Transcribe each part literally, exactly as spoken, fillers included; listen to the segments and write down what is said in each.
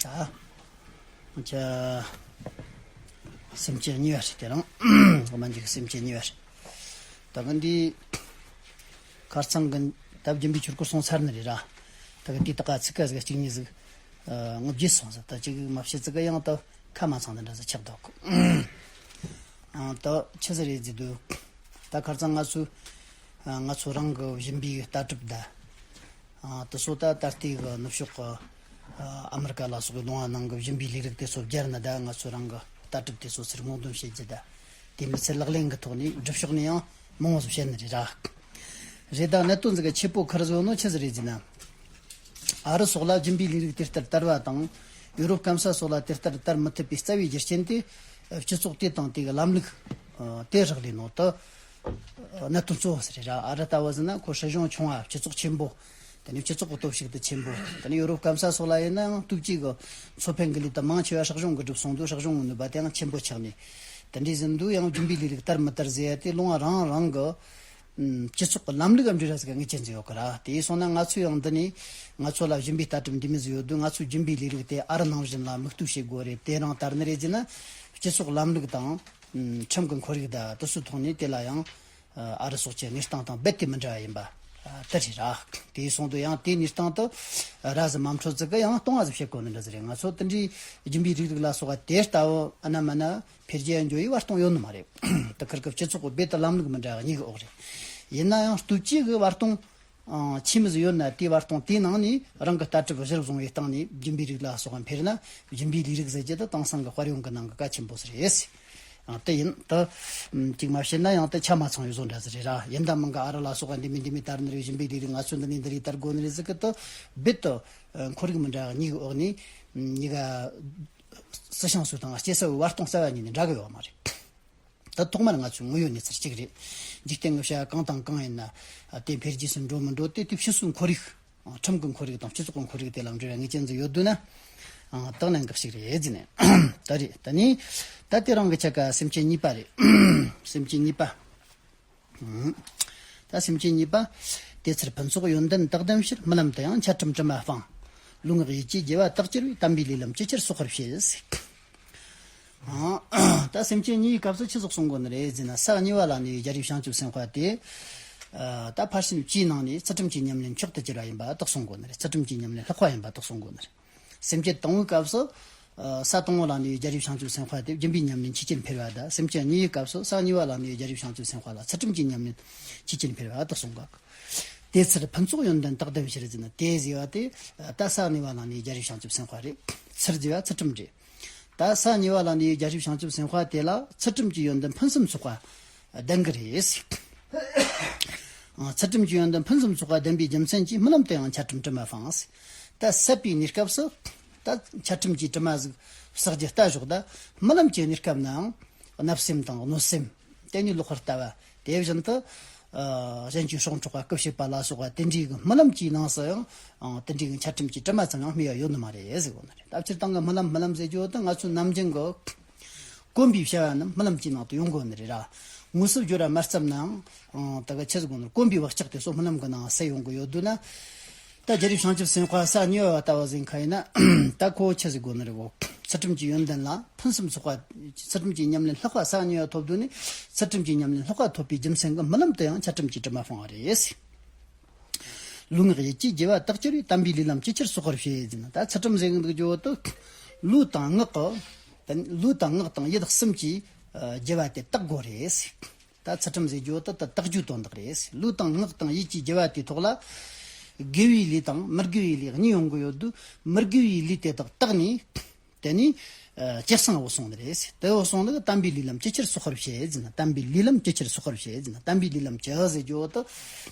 ད། ཁྱེད། སེམས་ཅན་གཉིས་པ་ཞིག་དེ་རང་། སྨན་གྱི་སེམས་ཅན་གཉིས་པ་ཞིག་ད་གི་འདི། ཁར་ཚང་གི་ད་རྒྱུན་པའི་ཆོས་སྐོར་སོང་ཚར་ནི་རེད་ར། ད་གི་དེ་ད་ག་ཚིག་ཁ་ཟིག་གཅིག་གཉིས་ཟིག་ངོ་བརྗེད་སོང་ཟིག་ད་ཅིག་མ་བཤད་ཙི་གི་ཡང་ད་ཁ་མ་ཚང་དེ་འདྲ་ཟིག་ཆགས་འདུག་ཨང་། ད་ཆི་ཟིག་རེད་ཟེར་དུས། ད་ཁར་ཚང་ང་ཚོ། ང་ཚོ་རང་གི་བཞིན་པའི་ལྟ་གྲུབ་ད། དེ་ཚོ་ད་ད་ལྟའི་གི་ནུབ་ཕྱོགས་ཀྱི་ཨ་མི་རི་ཀ་ལ་སོགས་པའི་ལུང་བ་ནང་གི་བཞིན་པའི་ལས་རིགས་དེ་ཚོ་སྦྱར་ནས་ད་ང་ཚོ་རང་གི་ལྟ་གྲུབ་དེ་ཚོ་ཚུར་སྔོག་འདོན་བྱེད་རྒྱུ་ད། དེ་མི་ཚེ་ལག་ལེན་གྱི་ཐོག་ནས་སྒྲུབ་ཕྱོགས་ནས་ཡང་མང་བོ་ཟིག་བཤད་ནི་རེད་ར། རེད། ད་གནད་དོན་ཟིག་གི་ཆེ་པོ་ཁར་བཟོ་ནོ་ཆི་ཟིག་རེད་ཟེར་ན། ཨ་རི་སོགས་ལ་བཞིན་པའི་ལས་རིགས་དེ་ལྟར་དར་བ་དང་། ཡུ་རོབ་སྐམ་ས་སོགས་ལ་དེ་ལྟར་དར་མི་ཐུབ་པའི་རྩ་བའི་རྒྱུ་རྐྱེན་དེ། སྤྱི་ཚོགས་དེ་དང་དེ་གི་ལམ་ལུགས་དེ་རག་ལས་ནོ་ད། གནད་དོན་གཙོ་བོ་ཟིག་རེད་ར། ཨ་རི་ལྟ་བུ་ཟེར་ན་ཁོ་སྲིད་གཞུང་ཆུང་བ་སྤྱི་ཚོགས་ཆེན་པོ། དེ་ནས་སྤྱི་ཚོགས་ཀྱི་སྟོབས་ཤུགས་དེ་ཆེན་པོ། དེ་ནས་ཡོ་རོབ་སྐམ་ས་སོགས་ལ་ཡིན་ནའང་སྟོབས་ཀྱི་གི་མཚོ་འཕེན་གི་ལས་དེ་མང་ཆེ་བ་སྲིད་གཞུང་གི་སྒྲུབ་སོང་དུས་སྲིད་གཞུང་གི་ནུས་པ་དེའང་ཆེན་པོ་ཆགས་ནས། དེ་འདྲའི་ཟིན་དུས་ཡང་བརྒྱུད་པའི་ལས་རིགས་དར་མི་དར་ཟེར་ཡ་དེ་ལུང་བ་རང་རང་གི་སྤྱི་ཚོགས་ཀྱི་ལམ་ལུགས་འབྲེལ་བ་ཟིག་གི་ངེས་ཅན་ཟིག་ཡོད་གི་ར། དེ་སོང་ན་ང་ཚོ་ཡང་འདི་ནས་ང་ཚོ་ལ་བརྒྱུད་པའི་ལྟ་གྲུབ་འདི་མོ་ཟིག་ཡོད་དུས་ང་ཚོའི་བརྒྱུད་པའི་ལས་རིགས་དེ་ཨ་རི་ནང་བཞིན་ལ་མིག་ལྟོས་བྱེད་དགོས་རེད། དེ་རང་དར་ནི་རེད་ཟེར་ན་སྤྱི་ཚོགས་ལམ་ལུགས་དང་། ཁྲིམས་ཀྱི་ཁོར་ཡུག་དང་དེ་ཚོའི་ཐོག་ནས་དེ་ལ་ཡང་ཨ་རི་སོགས་ཀྱི་གནས་སྟངས་དང་རྦད་དེ་མི་འདྲ་བ་ཡིན་པ་དེ་རེད་ར། དེ་སོང་དུས་ཡང་དེའི་གནས་སྟངས་དུ་ར་ཟི་མ་འཕྲོད་ཙི་གི་ཡང་སྟོང་བ་ཟིག་བྱེད་དགོས་ནི་འདྲ་ཟིག་རེད། ང་ཚོ་དེ་འདྲའི་རྒྱུན་པའི་རིག་རིགས་ལ་སོགས་པ་དེ་ལྟ་བུ་ཨ་ན་མ་ན་འཕེལ་རྒྱས་འགྱོ་ཡི་བར་སྟོང་ཡོད་ནི་མ་རེད། དེ་ཁིར་གི་སྤྱི་ཚོགས་ཀྱི་རྦད་དེ་ལམ་ལུགས་མི་འདྲ་བ་གཉིས་ཀྱི་འོག་རེད། ཡིན་ན་ཡང་སྟོབས་ཀྱི་གི་བར་སྟོང་ཆེ་མི་ཟིག་ཡོད་ན་དེའི་བར་སྟོང་དེའི་ནང་ནས་རང་གི་ལྟ་གྲུབ་གཞིར་བཟུང་བའི་སྟེང་ནས་རྒྱུན་པའི་རིགས་ལ་སོགས་པ་འཕེལ་ན་རྒྱུན་པའི་ལས་རིགས་ཟེར་རྒྱུ་དེ་དེང་སང་གི་དཔལ་ཡོན་གྱི་ནང་གི་གལ་ཆེན་པོ་ཟིག་རེད། ཨ། དེ་ཡིན་ད། ཅིག་མ་བཤད་ན་ཡང་དེ་ཆ་མ་ཚང་བའི་བཟོ་འདྲ་ཟིག་རེད་ར། ཡིན་ད་མིན་གི་ཨ་རི་ལ་སོགས་པ་འདི་མི་འདི་མི་དར་ནི་རེད། བཞིན་པའི་ལས་རིགས་ང་ཚོ་འདི་ནས་འདི་རེད་དར་དགོས་ནི་རེད་ཟེར་གི་དེ་རྦད་དེ་ཁོར་ཡུག་མི་འདྲ་བ་གཉིས་ཀྱི་འོག་ནས་གཉིས་ཀ་སྲིད་བྱང་སོགས་དང་སྐྱེ་ས་བའི་བར་སྟོང་རྩ་བ་ཉིད་ནས་འདྲ་གི་ཡོད་མ་རེད། ད་ཐོག་མར་ང་ཚོས་ངོས་ཡོད་གནས་ཚུལ་གཅིག་རེད། འཇིག་རྟེན་གྱི་བྱ་བ་གང་དང་གང་ཡིན་ན་དེ་འཕེལ་རྒྱས་སུ་འགྲོ་མི་འགྲོ་དེ་དེ་ཕྱི་སོའི་ཁོར་ཡུག་ཁྲིམས་ཀྱི་ཁོར་ཡུག་དང་སྤྱི་ཚོགས་ཀྱི་ཁོར་ཡུག་དེ་ལ་འབྲེལ་བའི་ངེས་ཅན་ཟིག་ཡོད་དུས་ན། ཨ། དག་ནན་འགག་ཞིག་རེད་ཟེར་ནས། ད་རེད། ད་ནི། ད་དེ་རང་གི་ཆ་ག་སེམས་ཅན་གཉིས་པ་རེད། སེམས་ཅན་གཉིས་པ། ཨང་། ད་སེམས་ཅན་གཉིས་པ། དེ་ཚུར་ཕུན་ཚོགས་ཡོན་ཏན་དག་ལྡན་ཕྱིར། རྨི་ལམ་དུ་ཡང་འཆལ་ཁྲིམས་དྲི་མ་སྤངས། ལུས་ངག་ཡིད་ཀྱི་དགེ་བ་དག་གྱུར་པའི། དམ་པའི་ལས་ལམ་ཅི་ཕྱིར་གསོག་པར་བྱེད། ཨང་། ད་སེམས་ཅན་གཉིས་ཀྱི་སྐབས་སུ་ཆི་ཟིག་གསུང་དགོས་ནི་རེད་ཟེར་ན། ས་གཉིས་པ་ལ་གནས་པའི་རྒྱལ་སྲས་བྱང་ཆུབ་སེམས་དཔའ་དེ། ཨ། ད་ཕར་ཕྱིན་བཅུའི་ནང་ནས་ཚུལ་ཁྲིམས་ཀྱི་ཉམས་ལེན་མཆོག་ཏུ་གྱུར་པ་ཡིན་པ་དག་གསུང་དགོས་ནི་རེད། ཚུལ་ཁྲིམས་ཀྱི་ཉམས་ལེན་ལྷག་པ་ཡིན་པ་དག་གསུང་དགོས་ནི་རེད། སེམས་བསྐྱེད་དང་པོའི་སྐབས་སུ། ཨ། ས་དང་པོ་ལ་གནས་པའི་རྒྱལ་སྲས་བྱང་ཆུབ་སེམས་དཔའ་དེ་སྦྱིན་པའི་ཉམས་ལེན་ཆོས་ཅན་འཕེལ་བ་དང་། སེམས་བསྐྱེད་གཉིས་པའི་སྐབས་སུ་ས་གཉིས་པ་ལ་གནས་པའི་རྒྱལ་སྲས་བྱང་ཆུབ་སེམས་དཔའ་ལ་ཚུལ་ཁྲིམས་ཀྱི་ཉམས་ལེན་ཆོས་ཅན་འཕེལ་བ་དག་གསུང་གི། དེ་ཚུར་ཕུན་ཚོགས་ཡོན་ཏན་དག་ལྡན་ཕྱིར་ཟེར་ན། དེ་ཟེར་བ་དེ་ད་ས་གཉིས་པ་ལ་གནས་པའི་རྒྱལ་སྲས་བྱང་ཆུབ་སེམས་དཔའ་རེད། ཚུར་ཟེར་བ་ཚུལ་ཁྲིམས་རེད། ད་ས་གཉིས་པ་ལ་གནས་པའི་རྒྱལ་སྲས་བྱང་ཆུབ་སེམས་དཔའ་དེ་ལ་ཚུལ་ཁྲིམས་ཀྱི་ཡོན་ཏན་ཕུན་སུམ་ཚོགས་པ་ལྡན་གྱི་རེད། ཨ། ཚུལ་ཁྲིམས་ཀྱི་ཡོན་ཏན་ཕུན་སུམ་ཚོགས་པ་ལྡན་པའི་རྒྱུ་མཚན་གྱིས། རྨི་ལམ་དུ་ཡང་འཆལ་ཁྲིམས་དྲི་མ་སྤངས། ད་སད་པའི་གནས་སྐབས་སུ་ད་འཆལ་ཁྲིམས་ཀྱི་དྲི་མ་ཟིག་བསགས་རྒྱུ་ལྟ་ཞོག་ད་རྨི་ལམ་གྱི་གནས་སྐབས་ནའང་བརྣབ་སེམས་དང་གནོད་སེམས་དེ་ནི་ལོག་པར་ལྟ་བ། དེ་བཞིན་དུ། ཨ། གཞན་གྱི་སྲོག་འཕྲོག་པ་རྐུ་བྱེད་པ་ལ་སོགས་པ་དེ་འདྲའི་གི་རྨི་ལམ་གྱི་ནང་སུ་ཡང་། ཨ། དེ་འདྲའི་གི་འཆལ་ཁྲིམས་ཀྱི་དྲི་མ་ཙམ་ཡང་སྨོས་པ་ཡོད་ནི་མ་རེད་ཟེར་གོ་ནི་རེད། ད་སྤྱིར་བཏང་གི་རྨི་ལམ་རྨི་ལམ་ཟེར་རྒྱུ་དེ་ང་ཚོའི་ནམ་རྒྱུན་གི་གོམས་པའི་བྱ་བ་རྣམས་རྨི་ལམ་གྱི་ནང་དུ་ཡོང་གི་ཡོད་ནི་རེད་ར། དངོས་སུ་སྦྱོར་བ་མ་བརྩམས་ནའང་། ཨང་། ད་ག་ཆི་ཟིག་གོ་ནོར་གོམས་པའི་བག་ཆགས་དེ་ཚོ་རྨི་ལམ་གྱི་ནང་གསལ་ཡོང་གི་ཡོད་དུས་ན། ད་རྒྱལ་སྲས་བྱང་ཆུབ་སེམས་དཔའ་ས་གཉིས་པ་ལྟ་བུ་ཟིག་ཡིན་ཁ་ཡིན་ན། ད་ཁོ་ཆི་ཟིག་གོ་ནི་རེད་གོ། ཚུལ་ཁྲིམས་ཀྱི་ཡོན་ཏན་ལ་ཕུན་སུམ་ཚོགས་པ། ཚུལ་ཁྲིམས་ཀྱི་ཉམས་ལེན་ལྷག་པ་ས་གཉིས་པ་ཐོབ་དུས་ནི། ཚུལ་ཁྲིམས་ཀྱི་ཉམས་ལེན་ལྷག་པ་ཐོབ་པའི་རྒྱུ་མཚན་གྱིས་རྨི་ལམ་དུ་ཡང་འཆལ་ཁྲིམས་ཀྱི་དྲི་མ་སྤངས་པ་རེད། ལུས་ངག་ཡིད་ཀྱི་དགེ་བ་དག་གྱུར་པའི། དམ་པའི་ལས་ལམ་ཅི་ཕྱིར་གསོག་པར་བྱེད་ཟེར་ན། ད་ཚུལ་ཁྲིམས་ཟེར་གི་འདུག་རྒྱུ་བོ་དེ། ལུས་དང་ངག་གི། ད་ལུས་དང་ངག་དང་ཡིད་གསུམ་གྱི། ཨ། དགེ་བ་དེ་དག་དགོས་རེད། ད་ཚུལ་ཁྲིམས་ཟེར་རྒྱུ་བོ་དེ་ད་དག་རྒྱུའི་དོན་དག་རེད། ལུས་དང་ངག་དང་ཡིད་ཀྱི་དགེ་བ་དེའི་ཐོག་ལ། དགེ་བའི་ལས་དང་མི་དགེ་བའི་ལས་གཉིས་ཡོང་གི་ཡོད་དུས། མི་དགེ་བའི་ལས་དེ་དག་དག་ནས། དེ་ནས། ཨ། ཇེ་བཟང་བོ་སོང་ནི་རེད། དེ་བོ་སོང་ནི་དམ་པའི་ལས་ལམ་ཅི་ཕྱིར་གསོག་པར་བྱེད་ཟེར་ན། དམ་པའི་ལས་ལམ་ཅི་ཕྱིར་གསོག་པར་བྱེད་ཟེར་ན། དམ་པའི་ལས་ལམ་ཅི་ཟེར་རྒྱུ་བོ་དེ།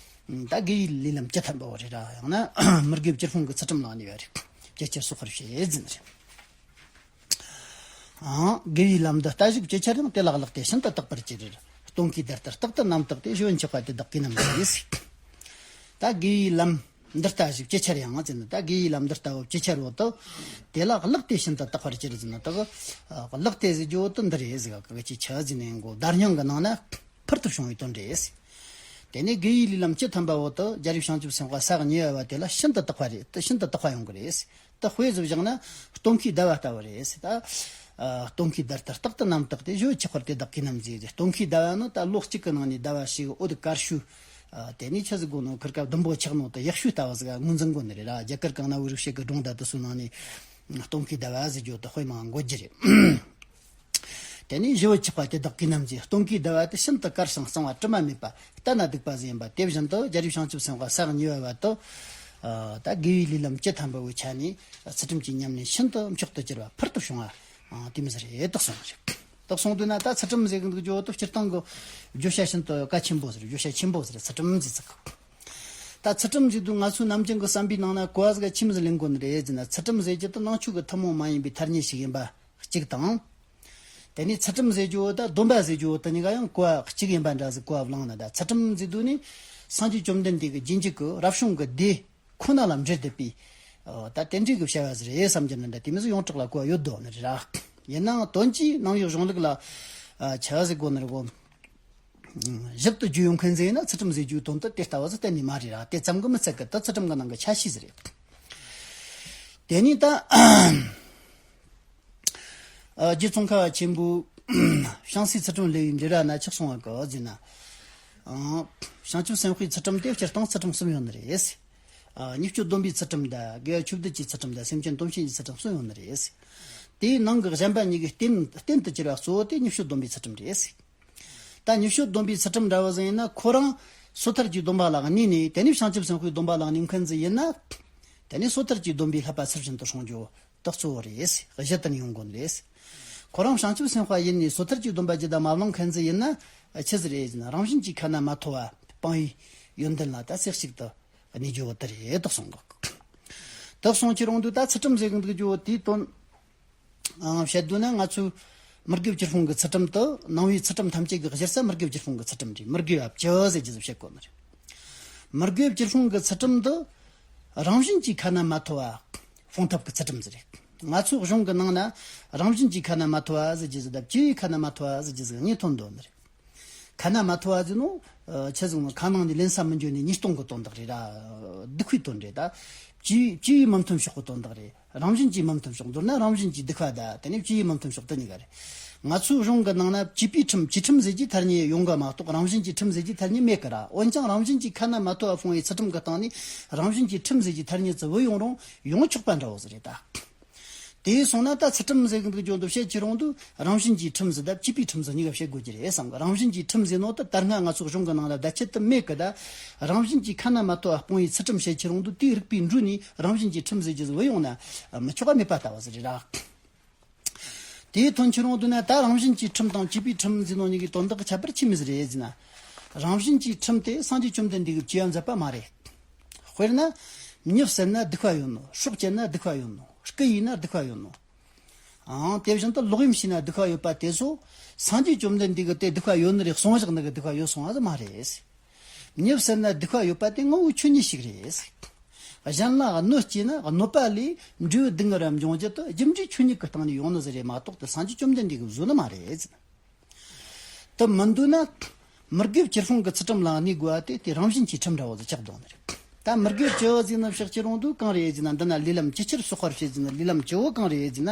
ད་དགེ་བའི་ལས་ལམ་ཅི་ཐམ་པ་བོ་རེད་ར། ཡང་ན་མི་དགེ་བ་ཅི་སྤོང་གི་ཚུལ་ཁྲིམས་ལ་གནས་པ་རེད། ཅི་ཕྱིར་གསོག་པར་བྱེད་ཟེར་ནི་རེད། ཨང་། དགེ་བའི་ལམ་འདི་ལྟ་ཞིག་ཅི་ཆར་ཡང་། དེ་ལ་བརླག་སྟེ་ཤིན་ཏུ་དག་པར་གྱུར། སྟོན་ཀའི་བརྡ་ལྟར་རྟག་ཏུ་རྣམ་དག་སྟེ། ཞི་བའི་འཆི་བ་དེ་དག་གིས་ནམ་ཞི། ད་དགེ་བའི་ལམ་འདི་ལྟ་ཞིག་ཅི་ཆར་ཡང་ཟེར་ན། ད་དགེ་བའི་ལམ་འདི་ལྟ་བུ་ཅི་ཆར་བོ་དེ། དེ་ལ་བརླག་སྟེ་ཤིན་ཏུ་དག་པར་གྱུར་ཟེར་ན། ད་གི་བརླག་སྟེ་ཟེར་རྒྱུ་བོ་དེ་འདི་རེད་ཟེར་གི། ཅི་ཆ་ཟེར་ནས་གོ། བརྡ་རྙིང་གི་ནང་ན། ཕུལ་དུ་བྱུང་བའི་དོན་རེད། དེ་ནས་དགེ་བའི་ལས་ལམ་བཅུ་ཐམ་པ་བོ་དེ་རྒྱལ་བའི་བྱང་ཆུབ་སེམས་དཔའ་ས་གཉིས་པ་བ་དེ་ལ་ཤིན་ཏུ་དག་པ་རེད། དེ་ཤིན་ཏུ་དག་པ་ཡོང་གི་རེད། དེ་དཔེ་བཞག་ན་སྟོན་ཁའི་ཟླ་བ་ལྟ་བུ་རེད་ཟེར། ད་ཨ་སྟོན་ཁའི་ཟླ་ལྟར་རྟག་ཏུ་རྣམ་དག་སྟེ། ཞི་བའི་ཆགས་པར་དེ་དག་གིས་ནམ་མཛེས་ཟེར། སྟོན་ཁའི་ཟླ་བ་ནི་ད་ལོ་གཅིག་གི་ནང་ནས་ཟླ་བ་ཞིག་འོད་དཀར་ཤོས། ཨ་དེ་ནས་ཆི་ཟིག་དགོས་ནོ། ཁིར་ཀ་ཟླུམ་པོ་ཆགས་ནོ་དེ་ཡག་ཤོས་ལྟ་བུ་ཟིག་ངོས་འཛིན་དགོས་ནི་རེད་ར། རྒྱ་གར་གང་ན་བུ་རུ་ཤེད་ཀྱི་སྒྲུང་ད་དུ་སོང་ནང་ནས་སྟོན་ཁའི་ཟླ་བ་ཟེར་རྒྱུ་དེ་དཔེ་མང་འགོད་རྒྱུ་རེད། དེ་ནས་ཞི་བའི་ཆགས་པ་དེ་དག་གིས་ནམ་མཛེས། སྟོན་ཁའི་ཟླ་བ་དེ་ཤིན་ཏུ་དཀར་ཞིང་གཙང་བ་དྲི་མ་མེད་པ། ལྟ་ན་སྡུག་པ་ཟིག་ཡིན་པ། དེ་བཞིན་དུ་རྒྱལ་བའི་བྱང་ཆུབ་སེམས་དཔའ་ས་གཉིས་པ་བ་དེ་ད་དགེ་བའི་ལས་ལམ་བཅུ་ཐམ་པ་བོའི་ཆ་ནས་ཚུལ་ཁྲིམས་ཀྱི་ཉམས་ལེན་ཤིན་ཏུ་མཆོག་ཏུ་གྱུར་པ་ཕུལ་དུ་བྱུང་བ་དེ་མོ་ཟིག་རེད་དག་སོང་རེད། དག་སོང་དུས་ན་ད་ཚུལ་ཁྲིམས་ཟེར་གི་འདུག་རྒྱུ་དེ་སྤྱིར་བཏང་གི་བརྗོད་བྱ་ཤིན་ཏུ་གལ་ཆེན་པོ་ཟིག་རེད། བརྗོད་བྱ་ཆེན་པོ་ཟིག་རེད། ཚུལ་ཁྲིམས་ཟེར་ཚིག་གི། ད་ཚུལ་ཁྲིམས་ཟེར་དུས་ང་ཚོའི་ནམ་རྒྱུན་གྱི་བསམ་པའི་ནང་ན་གོ་བ་ཟིག་ཆི་མོ་ཟིག་ལེན་དགོས་ནི་རེད་ཟེར་ན། ཚུལ་ཁྲིམས་ཟེར་རྒྱུ་དེ་ནང་ཆོས་ཀྱི་ཐུན་མོང་མ་ཡིན་པའི་ཐ་སྙད་ཞིག་ཡིན་པ་གཅིག་དང་། དེ་ནས་ཚུལ་ཁྲིམས་ཟེར་རྒྱུ་བོ་དང་སྡོམ་པ་ཟེར་རྒྱུ་བོ་དེ་གཉིས་ཀ་ཡང་གོ་བ་གཅིག་ཡིན་པ་འདྲ་ཟིག་གོ་བ་བླངས་ན། ད་ཚུལ་ཁྲིམས་ཟེར་དུས་ནི་སངས་རྒྱས་བཅོམ་ལྡན་འདས་ཀྱི་རྗེས་འཇུག་གི་རབ་བྱུང་གི་སྡེ་ཁོ་ན་ལ་འབྲེལ་བསྡད་པའི་ཨོ་ད་དེ་འདྲའི་གི་བྱ་བ་ཟིག་རེད་བསམ་རྒྱུ་ནི་འདྲ། དེ་མོ་ཟིག་ཡོངས་གྲགས་ལ་གོ་བ་ཡོད་དོ་ནི་རེད་ར། ཡིན་ནའང་དོན་གྱིས་ནང་པའི་གཞུང་ལུགས་ལ་ཨ་ཆི་ཟིག་གོ་ནི་རེད་གོ། ཞིབ་ཏུ་རྒྱུས་ཡོང་མཁན་ཟིག་ཡིན་ན་ཚུལ་ཁྲིམས་ཟེར་རྒྱུའི་དོན་དེ་དེ་ལྟ་བུ་ཟིག་གཏན་ནས་མ་རེད་ར། དེ་ཙམ་གྱིས་མི་ཚད་གི། དེ་ཚུལ་ཁྲིམས་ཀྱི་ནང་གི་ཆ་ཤས་ཟིག་རེད། དེ་ནས་ད་ཨ་རྗེ་ཙོང་ཁ་པ་ཆེན་པོས་བྱང་སེམས་ཚུལ་ཁྲིམས་ལེའུའི་འབྲེལ་བ་ན་ཆི་གསུངས་པ་གི་ཟེར་ན། ཨང་། བྱང་ཆུབ་སེམས་དཔའི་ཚུལ་ཁྲིམས་དེ་སྤྱིར་བཏང་ཚུལ་ཁྲིམས་གསུམ་ཡོད་ནི་རེད། ཨ་ཉེས་སྤྱོད་སྡོམ་པའི་ཚུལ་ཁྲིམས་དང་། དགེ་བ་ཆོས་སྡུད་ཀྱི་ཚུལ་ཁྲིམས་དང་། སེམས་ཅན་དོན་བྱེད་ཀྱི་ཚུལ་ཁྲིམས་གསུམ་ཡོད་ནི་རེད། དེའི་ནང་གི་གཞན་པ་གཉིས་ཀྱི་རྟེན་རྟེན་དུ་གྱུར་པ་གཙོ་བོ་དེ་ཉེས་སྤྱོད་སྡོམ་པའི་ཚུལ་ཁྲིམས་རེད། ད་ཉེས་སྤྱོད་སྡོམ་པའི་ཚུལ་ཁྲིམས་འདྲ་བོ་ཟིག་ཡིན་ན། ཁོ་རང་སོ་ཐར་གྱི་སྡོམ་པ་ལ་གནས་ནས། དེ་ནས་བྱང་ཆུབ་སེམས་དཔའི་སྡོམ་པ་ལ་གནས་མཁན་ཟིག་ཡིན་ན། དེ་ནས་སོ་ཐར་གྱི་སྡོམ་པའི་བསླབ་པ་ཚུལ་བཞིན་དུ་སྲུང་རྒྱུ་དེ་གཙོ་བོ་རེད། གཞི་དེ་ནས་ཡོང་དགོས་ནི་རེད། ཁོ་རང་བྱང་ཆུབ་སེམས་དཔའ་ཡིན་ནས་སོ་ཐར་གྱི་སྡོམ་པ་ཇི་ལྟར་མ་བླངས་མཁན་ཟིག་ཡིན་ན། ཆི་ཟིག་རེད་ཟེར་ན། རང་བཞིན་གྱིས་ཁ་ན་མ་ཐོ་བ་སྤངས་པའི་ཡོན་ཏན་ལ་ད་ཚེ་གཅིག་ཏུ་གནས་རྒྱུ་བོ་དེ་རེད་དག་སོང་གི། དག་སོང་ཁྱེར་ཡོང་དུས་ད་ཚུལ་ཁྲིམས་ཟེར་གི་འདུག་རྒྱུ་བོ་དེའི་དོན་ཨང་བཤད་དུས་ན། ང་ཚོས་མི་དགེ་བཅུ་སྤོང་གི་ཚུལ་ཁྲིམས་དེ། ནང་པའི་ཚུལ་ཁྲིམས་ཐམས་ཅད་ཀྱི་གཞི་རྩ་མི་དགེ་བཅུ་སྤོང་གི་ཚུལ་ཁྲིམས་རེད། མི་དགེ་བ་བཅུ་ཟེར་རྒྱུ་ཟིག་བཤད་དགོས་ནི་རེད། མི་དགེ་བཅུ་སྤོང་གི་ཚུལ་ཁྲིམས་དེ་རང་བཞིན་གྱིས་ཁ་ན་མ་ཐོ་བ་སྤོང་ཐབས་ཀྱི་ཚུལ་ཁྲིམས་ཟིག་རེད། ང་ཚོའི་གཞུང་གི་ནང་ན་རང་བཞིན་གྱིས་ཁ་ན་མ་ཐོ་བ་ཟེར་རྒྱུ་ཟིག་དང་། བཅུ་ཡིས་ཁ་ན་མ་ཐོ་བ་ཟེར་རྒྱུ་ཟིག་གཉིས་ཐོན་འདུག་ནི་རེད། ཁ་ན་མ་ཐོ་བ་ཟེར་ནོ། ཨ་ཆི་ཟེར་ནོ། ཁ་ནང་ནས་ལེན་ས་མི་འཇོན་ནས་ཉེས་ལྟུང་གི་དོན་དག་རེད་ར། སྡིག་པའི་དོན་རེད་ད། བཅུ་བཅུ་ཡིས་མི་མཐུན་ཕྱོགས་ཀྱི་དོན་དག་རེད། རང་བཞིན་གྱིས་མི་མཐུན་ཕྱོགས། མདོར་ན་རང་བཞིན་གྱིས་སྡིག་པ་དང་། དེ་ནས་བཅུ་ཡིས་མི་མཐུན་ཕྱོགས་དེ་གཉིས་ཀ་རེད། ང་ཚོའི་གཞུང་གི་ནང་ན་བཅས་པའི་ཁྲིམས། བཅས་ཁྲིམས་ཟེར་རྒྱུའི་ཐ་སྙད་ཡོང་གི་མ་གཏོགས། རང་བཞིན་གྱིས་ཁྲིམས་ཟེར་རྒྱུའི་ཐ་སྙད་མེད་གི་ར། འོན་ཀྱང་རང་བཞིན་གྱིས་ཁ་ན་མ་ཐོ་བ་སྤོང་བའི་ཚུལ་ཁྲིམས་ཀྱི་སྟེང་ནས་རང་བཞིན་གྱིས་ཁྲིམས་ཟེར་རྒྱུའི་ཐ་སྙད་ཙི་བུད་ཡོང་རུང་ཡོང་ཆོག་པ་འདྲ་བོ་ཟིག་རེད་ད། དེ་སོང་ན་ད་ཚུལ་ཁྲིམས་ཟེར་གི་འདུག་རྒྱུ་འདི་བཤད་ཁྱེར་ཡོང་དུས། རང་བཞིན་གྱིས་ཁྲིམས་ཟེར་དང་བཅས་པའི་ཁྲིམས་ཟེར་གཉིས་ཀ་བཤད་དགོས་ཀྱི་རེད་བསམ་གི། རང་བཞིན་གྱིས་ཁྲིམས་ཟེར་ནོ་དེ་ད་སྔ་ང་ཚོའི་གཞུང་གི་ནང་ལ་བརྡ་ཆད་དེ་མེད་གི། ད་རང་བཞིན་གྱིས་ཁ་ན་མ་ཐོ་བ་སྤོང་བའི་ཚུལ་ཁྲིམས་བཤད་ཁྱེར་ཡོང་དུས། དེའི་རིགས་པའི་འགྲོས་ནས་རང་བཞིན་གྱིས་ཁྲིམས་ཟེར་རྒྱུ་ཟིག་བུད་ཡོང་ན་མི་ཆོག་པ་མེད་པ་ལྟ་བུ་ཟིག་རེད་ར། དེའི་དོན་ཁྱེར་ཡོང་དུས་ན། ད་རང་བཞིན་གྱིས་ཁྲིམས་དང་བཅས་པའི་ཁྲིམས་ཟེར་ནོ་གཉིས་ཀྱི་དོན་དག་གི་ཁྱད་པར་ཆི་མོ་ཟིག་རེད་ཟེར་ན། རང་བཞིན་གྱིས་ཁྲིམས་དེ་སངས་རྒྱས་བཅོམ་ལྡན་འདས་ཀྱིས་བཅས་པ་མཛད་པ་མ་རེད། དཔེར་ན། མྱི་བསད་ན་སྡིག་པ་ཡོད་ནོ། སྲོག་བཅད་ན་སྡིག་པ་ཡོད་ནོ། རྐུ་ཡས་ན་སྡིག་པ་ཡོད་ནོ། ཨང་། དེ་བཞིན་དུ་ལོག་གཡེམ་བྱས་ན་སྡིག་པ་ཡོད་པ་དེ་ཚོ་སངས་རྒྱས་བཅོམ་ལྡན་འདས་ཀྱིས་དེ་སྡིག་པ་ཡོད་ནི་རེད་གསུངས་བཞག་ནི་གི་སྡིག་པ་ཡོད་གསུངས་པ་ཟིག་མ་རེད། མྱི་བསད་ན་སྡིག་པ་ཡོད་པ་དེ་ངོ་བོའི་ཆོས་ཉིད་ཞིག་རེད། གཞན་ལ་གནོད་སྐྱེལ་ན་གནོད་པ་ལས་འབྲས་བུ་སྡུག་བསྔལ་ར་འབྱུང་རྒྱུ་དེ་རྒྱུ་འབྲས་ཆོས་ཉིད་ཀྱི་སྟེང་ནས་ཡོང་ནི་ཟིག་རེད་མ་གཏོགས། དེ་སངས་རྒྱས་བཅོམ་ལྡན་འདས་ཀྱིས་བཟོས་ནི་མ་རེད། དེ་མི་འདུག་ན། མི་དགེ་བཅུ་སྤོང་གི་ཚུལ་ཁྲིམས་ལ་གནས་དགོས་པ་དེ། དེ་རང་བཞིན་གྱིས་ཁྲིམས་འདྲ་བོ་ཟིག་ཆགས་འདུག་ནི་རེད། ད་མི་དགེ་བཅུ་ཟེར་ནི་བཤད་ཁྱེར་ཡོང་དུས་གང་རེད་ཟེར་ན། འདི་ན་ལས་ལམ་བཅུ་ཆར་གསོག་པར་བྱེད་ཟེར་ནི། ལས་ལམ་བཅུ་བོ་གང་རེད་ཟེར་ན།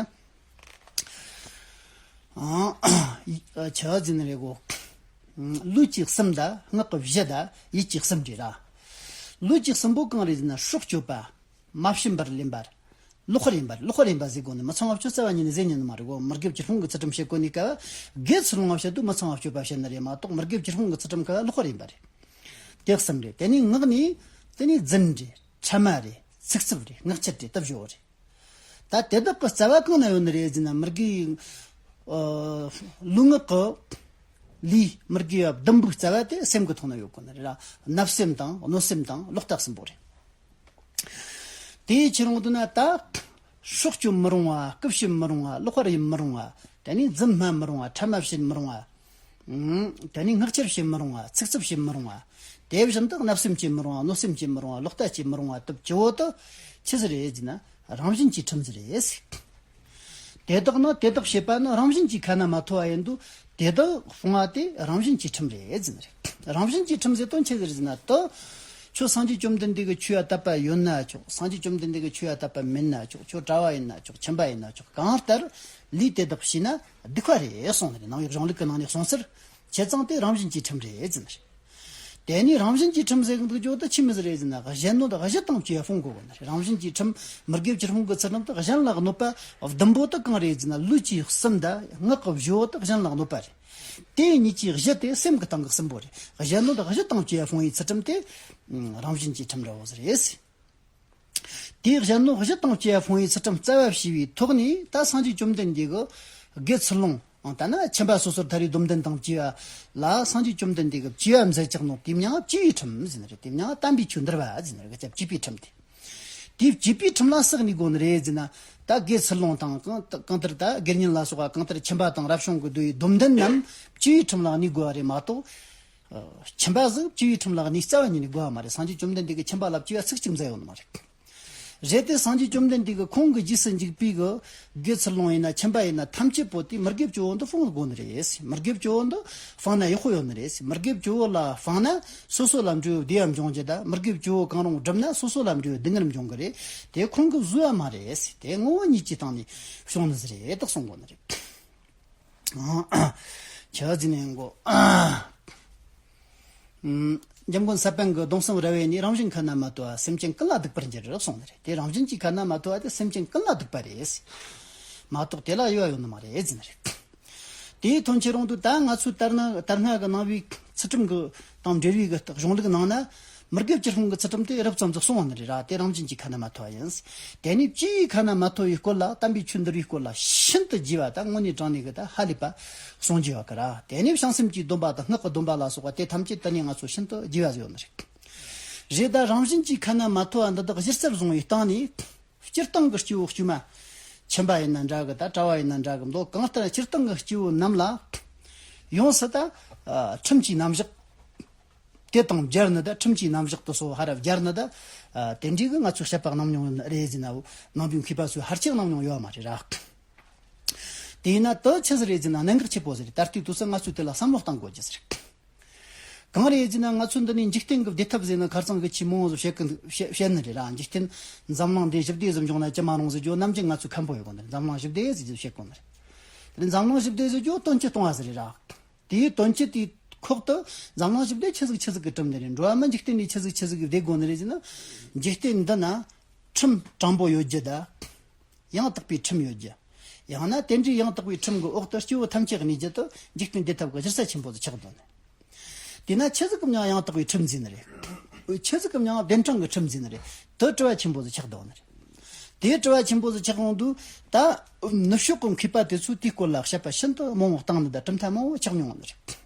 ཨ་ཆི་ཟེར་ནི་རེད་གོ། ལུས་ཀྱི་གསུམ་དང་། ངག་གི་བཞི་དང་། ཡིད་ཀྱི་གསུམ་རེད་ར། ལུས་ཀྱི་གསུམ་པོ་གང་རེད་ཟེར་ན། སྲོག་གཅོད་པ། མ་བྱིན་པར་ལེན་པ། ལོག་པར་ལེན་པ། ལོག་པར་ལེན་པ་ཟེར་དགོས་ནི། མི་ཚངས་པ་སྤྱོད་རྩ་བ་ཉིད་ནས་ཟེར་ཉན་ནི་མ་རེད་གོ། མི་དགེ་བཅུ་སྤོང་གི་ཚུལ་ཁྲིམས་བཤད་གོ་ནི་སྐབས། དགེ་ཚུལ་སློང་བ་བཤད་དུས་མི་ཚངས་པ་སྤྱོད་པ་བཤད་ནི་རེད་མ་གཏོགས། མི་དགེ་བཅུ་སྤོང་གི་ཚུལ་ཁྲིམས་སྐབས་ལོག་པར་ལེན་པ་རེད། དེ་གསུམ་རེད། དེ་ནས་ངག་ནས། དེ་ནས་རྫུན་རེད། ཕྲ་མ་རེད། ཚིག་རྩུབ་རེད། ངག་འཁྱལ་རེད། དེ་བཞི་བོ་རེད། ད་དེ་དག་གི་རྩ་བ་གང་ན་ཡོད་ནི་རེད་ཟེར་ན། མི་དགེ། ཨ་ལུས་ངག་གི་ལས་མི་དགེ་བ་བདུན་པོའི་རྩ་བ་དེ་སེམས་ཀྱི་ཐོག་ན་ཡོད་དགོས་ནི་རེད་ར། བརྣབ་སེམས་དང་གནོད་སེམས་དང་ལོག་ལྟ་གསུམ་པོ་རེད། དེའི་ཕྱིར་འོང་དུ་ན་ད། སྲོག་གཅོད་མི་རུང་བ། རྐུ་བྱེད་མི་རུང་བ། ལོག་པར་ཡེམ་མི་རུང་བ། དེ་ནས་རྫུན་སྨྲ་མི་རུང་བ། ཕྲ་མ་བྱེད་མི་རུང་བ། ཨང་། དེ་ནས་ངག་འཁྱལ་བྱེད་མི་རུང་བ། ཚིག་རྩུབ་བྱེད་མི་རུང་བ། དེ་བཞིན་དུ་བརྣབ་སེམས་བྱེད་མི་རུང་བ། གནོད་སེམས་བྱེད་མི་རུང་བ། ལོག་ལྟ་བྱེད་མི་རུང་བ། དེ་བཅུ་བོ་དེ་ཆི་ཟིག་རེད་ཟེར་ན། རང་བཞིན་གྱི་ཁྲིམས་ཟིག་རེད་ཟེར། དེ་དག་ནི། དེ་དག་བྱེད་པ་ནི་རང་བཞིན་གྱིས་ཁ་ན་མ་ཐོ་བ་ཡིན་དུས། དེ་དག་སྤོང་བ་དེ་རང་བཞིན་གྱི་ཁྲིམས་རེད་ཟེར་ནི་རེད། རང་བཞིན་གྱིས་ཁྲིམས་ཟེར་དོན་ཆི་ཟིག་རེད་ཟེར་ན། དེ་ཁྱོད་སངས་རྒྱས་བཅོམ་ལྡན་འདས་ཀྱི་ཆོས་ལ་དད་པ་ཡོད་ན་ཆོག། སངས་རྒྱས་བཅོམ་ལྡན་འདས་ཀྱི་ཆོས་ལ་དད་པ་མེད་ན་ཆོག། ཁྱོད་གྲྭ་བ་ཡིན་ན་ཆོག། ཁྱིམ་པ་ཡིན་ན་ཆོག། གང་ལྟར་ལས་དེ་དག་བྱས་ན་སྡིག་པ་རེད་གསུངས་ནི་རེད། ནང་པའི་གཞུང་ལུགས་ཀྱི་ནང་ནས་གསུངས་ཚུལ། བྱས་ཙང་དེ་རང་བཞིན་གྱིས་ཁྲིམས་རེད་ཟེར་ནི་རེད། དེ་ནས་རང་བཞིན་གྱིས་ཁྲིམས་ཟེར་གི་འདུག་ཅོག་ཏུ་ཆི་མི་ཟིག་རེད་ཟེར་ན། གཞན་གནོད་གཞི་དང་བཅས་པ་སྤོང་དགོས་གོ་ནི་རེད། རང་བཞིན་གྱིས་ཁྲིམས། མི་དགེ་བཅུ་སྤོང་གི་ཚུལ་ཁྲིམས་དེ་གཞན་ལ་གནོད་པ་བདུན་པོ་དེ་གང་རེད་ཟེར་ན། ལུས་ཀྱི་གསུམ་དང་ངག་གི་བཞི་བོ་དེ་གཞན་ལ་གནོད་པ་རེད། དེ་གཉིས་ཀྱི་གཞི་དེ་སེམས་ཀྱི་སྟེང་གི་གསུམ་པོ་རེད། གཞན་གནོད་གཞི་དང་བཅས་པ་སྤོང་བའི་ཚུལ་ཁྲིམས་དེ་རང་བཞིན་གྱིས་ཁྲིམས་འདྲ་བོ་ཟིག་རེད། དེའི་གཞན་གནོད་གཞི་དང་བཅས་པ་སྤོང་བའི་ཚུལ་ཁྲིམས་རྩ་བ་བྱས་པའི་ཐོག་ནས། ད་སངས་རྒྱས་བཅོམ་ལྡན་འདས་ཀྱི་དགེ་ཚུལ་སློང་། ད་ནི་ཁྱིམ་པ་སོ་སོར་ཐར་པའི་སྡོམ་ལྡན་དང་བཅས་པ་ལ་སངས་རྒྱས་བཅོམ་ལྡན་འདས་ཀྱིས་བཅས་པ་མཛད་ཀྱག་ནོ། དེ་མྱིང་བཅས་པའི་ཁྲིམས་ཟེར་ནི་རེད། དེ་མྱིང་དམ་པའི་ཆོས་འདུལ་བ་ཟེར་ནི་རེད། བཅས་པའི་ཁྲིམས་དེ། དེ་བཅས་པའི་ཁྲིམས་ལ་སུ་གནས་དགོས་ནི་རེད་ཟེར་ན། ད་དགེ་ཚུལ་སློང་དང་གང་གང་ལྟར་ད་དགེ་བསྙེན་ལ་སོགས་པ། གང་ལྟར་ཁྱིམ་པ་དང་རབ་བྱུང་གི་སྡེ་བའི་སྡོམ་ལྡན་རྣམས་བཅས་པའི་ཁྲིམས་ལ་གནས་དགོས་པ་རེད་མ་གཏོགས། ཁྱིམ་པ་ཟིག་བཅས་པའི་ཁྲིམས་ལ་གནས་རྩ་བ་ཉིད་ནས་དགོས་པ་མ་རེད། སངས་རྒྱས་བཅོམ་ལྡན་འདས་ཀྱིས་ཁྱིམ་པ་ལ་བཅས་པ་ཚིག་གཅིག་མཛད་ཡོད་ནི་མ་རེད། རེད་དེ། སངས་རྒྱས་བཅོམ་ལྡན་འདས་ཀྱིས་ཁོང་གི་རྗེས་སུ་འཇུག་པའི་གི་དགེ་ཚུལ་སློང་ཡིན་ན། ཁྱིམ་པ་ཡིན་ན། ཐམས་ཅད་པོ་དེ་མི་དགེ་བཅུ་བོ་འདི་སྤོང་དགོས་ནི་རེད། མི་དགེ་བཅུ་བོ་འདི་སྤངས་ན་ཡག་པོ་ཡོད་ནི་རེད། མི་དགེ་བཅུ་བོ་ལ་སྤངས་ན་སོ་སོ་ལ་འབྲས་བུ་བདེ་བ་འབྱུང་རྒྱུ་དང་། མི་དགེ་བཅུ་བོ་གང་རུང་བསྒྲུབས་ན་སོ་སོ་ལ་འབྲས་བུ་སྡུག་བསྔལ་འབྱུང་གི་རེད། དེ་ཁོང་གིས་བཟོས་པ་མ་རེད། དེ་ངོ་བོ་ཉིད་ཀྱི་སྟེང་ནས་བྱུང་ནི་ཟིག་རེད་དེ་གསུང་དགོས་ནི་རེད། ཆ་ཟིན་ནས་གོ། འཇམ་མགོན་ས་པཎ་གྱིས། སྡོམ་གསུམ་ར་བས་ནི། རང་བཞིན་ཁ་ན་མ་ཐོ་བ། སེམས་ཅན་ཀུན་ལ་སྡིག་པར་འགྱུར་གསུངས་ནི་རེད། དེ་རང་བཞིན་གྱིས་ཁ་ན་མ་ཐོ་བ་དེ་སེམས་ཅན་ཀུན་ལ་སྡིག་པ་རེད། མ་གཏོགས་དེ་ལ་དབྱེ་བ་ཡོད་ནི་མ་རེད་ཟེར་ནི་རེད། དེའི་དོན་ཆེ་རུང་དུ་ད་ང་ཚོའི་དར་སྔ་དར་སྔ་གི་ནང་པའི་ཚུལ་ཁྲིམས་ཀྱི་དང་འབྲེལ་བའི་གི་གཞུང་ལུགས་ནང་ན། མི་དགེ་བཅུ་སྤོང་གི་ཚུལ་ཁྲིམས་དེ་རབ་ཙམ་ཟིག་གསུངས་པ་ནི་རེད་ར། དེ་རང་བཞིན་གྱིས་ཁ་ན་མ་ཐོ་བ་ཡིན། དེ་ནས་བཅས་པའི་ཁ་ན་མ་ཐོ་བའི་སྐོར་ལ། དམ་པའི་ཆོས་འདུལ་བའི་སྐོར་ལ་ཤིན་ཏུ་རྒྱས་པ་དང་། དངོས་གནས་དྲང་གནས་ཀྱི་ད་ཧ་ལས་པ་གསུངས་རྒྱུ་ཡོད་གི་ར། དེ་ནས་བྱང་སེམས་ཀྱི་སྡོམ་པ་དང་། སྔགས་ཀྱི་སྡོམ་པ་ལ་སོགས་པ་དེ་ཐམས་ཅད་དེ་ནས་ང་ཚོ་ཤིན་ཏུ་རྒྱས་པ་ཟིག་ཡོད་ནི་རེད། རེད། ད་རང་བཞིན་གྱིས་ཁ་ན་མ་ཐོ་བ་འདི་དག་གཞི་རྩར་བཟུང་བའི་སྟེང་ནས། སྤྱིར་བཏང་གི་སྐྱེ་བོ་དཀྱུས་མ། ཁྱིམ་པ་ཡིན་ན་འདྲ་གི། ད་གྲྭ་བ་ཡིན་ན་འདྲ་གི། མདོ་གང་ལྟར་སྤྱིར་བཏང་གི་སྐྱེ་བོ་རྣམས་ལ་ཡོངས་སུ་ད་ཁྲིམས་ཀྱི་རྣམ་གཞག་དེ་དང་སྦྱར་ནས། ད་ཁྲིམས་ཀྱི་རྣམ་གཞག་དེ་ཚོ་ཧར་ར་སྦྱར་ནས། ད་དེ་འདྲའི་གི་ང་ཚོས་བཤད་པ་གནང་མྱོང་རེད་ཟེར་ན། ནང་པའི་མཁས་པ་ཚོས་ཧར་ཅིག་གནང་མྱོང་ཡོད་མ་རེད་ར། དེ་ཡིན་ན་དེ་ཆི་ཟིག་རེད་ཟེར་ན། གནད་འགག་ཆེ་པོ་ཟིག་རེད། ད་ལྟའི་དུས་སུ་ང་ཚོས་དེ་ལ་བསམ་བློ་གཏང་དགོས་རྒྱུ་ཟིག་རེད། གང་རེད་ཟེར་ན། ང་ཚོ་འདི་ནས་འཇིག་རྟེན་གྱི་བདེ་ཐབས་ཟེར་ནི་ཁ་རྩང་གི་ཆེས་མང་བོ་ཟིག་བཤད་གི་བཤད་བཤད་ནི་རེད་ར། འཇིག་རྟེན་འཛམ་གླིང་འདི་ཞི་བདེ་ཟིག་འབྱུང་ན་ཅི་མ་རུང་ཟེར་རྒྱུ་ནམ་རྒྱུན་ང་ཚོས་ཁམས་པོ་ཡོད་གོ་ནི་རེད། འཛམ་གླིང་ཞི་བདེ་ཟེར་རྒྱུ་བཤད་གོ་ནི་རེད། དེ་འཛམ་གླིང་ཞི་བདེ་ཟེར་རྒྱུ་དོན་སྤྱི་གཏོང་བ་ཟིག་རེད་ར། དེའི་དོན་སྤྱི་དེའི་ཁོག་ཏུ་འཛམ་གླིང་ཞི་བདེ་ཆི་ཟིག་ཆི་ཟིག་གི་ཁྲིམས་འདི་རེད། འགྲོ་བ་མི་འཇིག་རྟེན་འདི་ཆི་ཟིག་ཆི་ཟིག་གི་བདེ་དགོས་ནི་རེད་ཟེར་ན། འཇིག་རྟེན་འདི་ན་ཁྲིམས་དྲང་པོ་ཡོད་རྒྱུ་དང་། ཡང་དག་པའི་ཁྲིམས་ཡོད་རྒྱུ། ཡང་ན་དེ་འདྲའི་ཡང་དག་པའི་ཁྲིམས་ཀྱི་འོག་ཏུ་སྐྱེ་བོ་ཐམས་ཅད་གནས་རྒྱུ་དེ་འཇིག་རྟེན་བདེ་ཐབས་ཀྱི་གཞི་རྩ་ཆེན་པོ་དེ་ཆགས་འདུག་ནི། དེས་ན་ཆི་ཟིག་གི་མྱིང་ཡང་དག་པའི་ཁྲིམས་ཟེར་ནི་རེད། ཆི་ཟིག་གི་མྱིང་བདེན་དྲང་གི་ཁྲིམས་ཟེར་ནི་རེད། དེ་དྲི་བ་ཆེན་པོ་དེ་ཆགས་འདུག་ནི་རེད། དེ་དྲི་བ་ཆེན་པོ་དེ་ཆགས་ཡོང་དུས། ད་ནུབ་ཕྱོགས་ཀྱི་མཁས་པ་དེ་ཚོས་དེའི་སྐོར་ལ་བཤད་པ་ཤིན་ཏུ་མང་བོ་བཏང་ནི་དང་། གྲུབ་མཐའ་མང་བོ་ཆགས་མྱོང་ནི་རེད།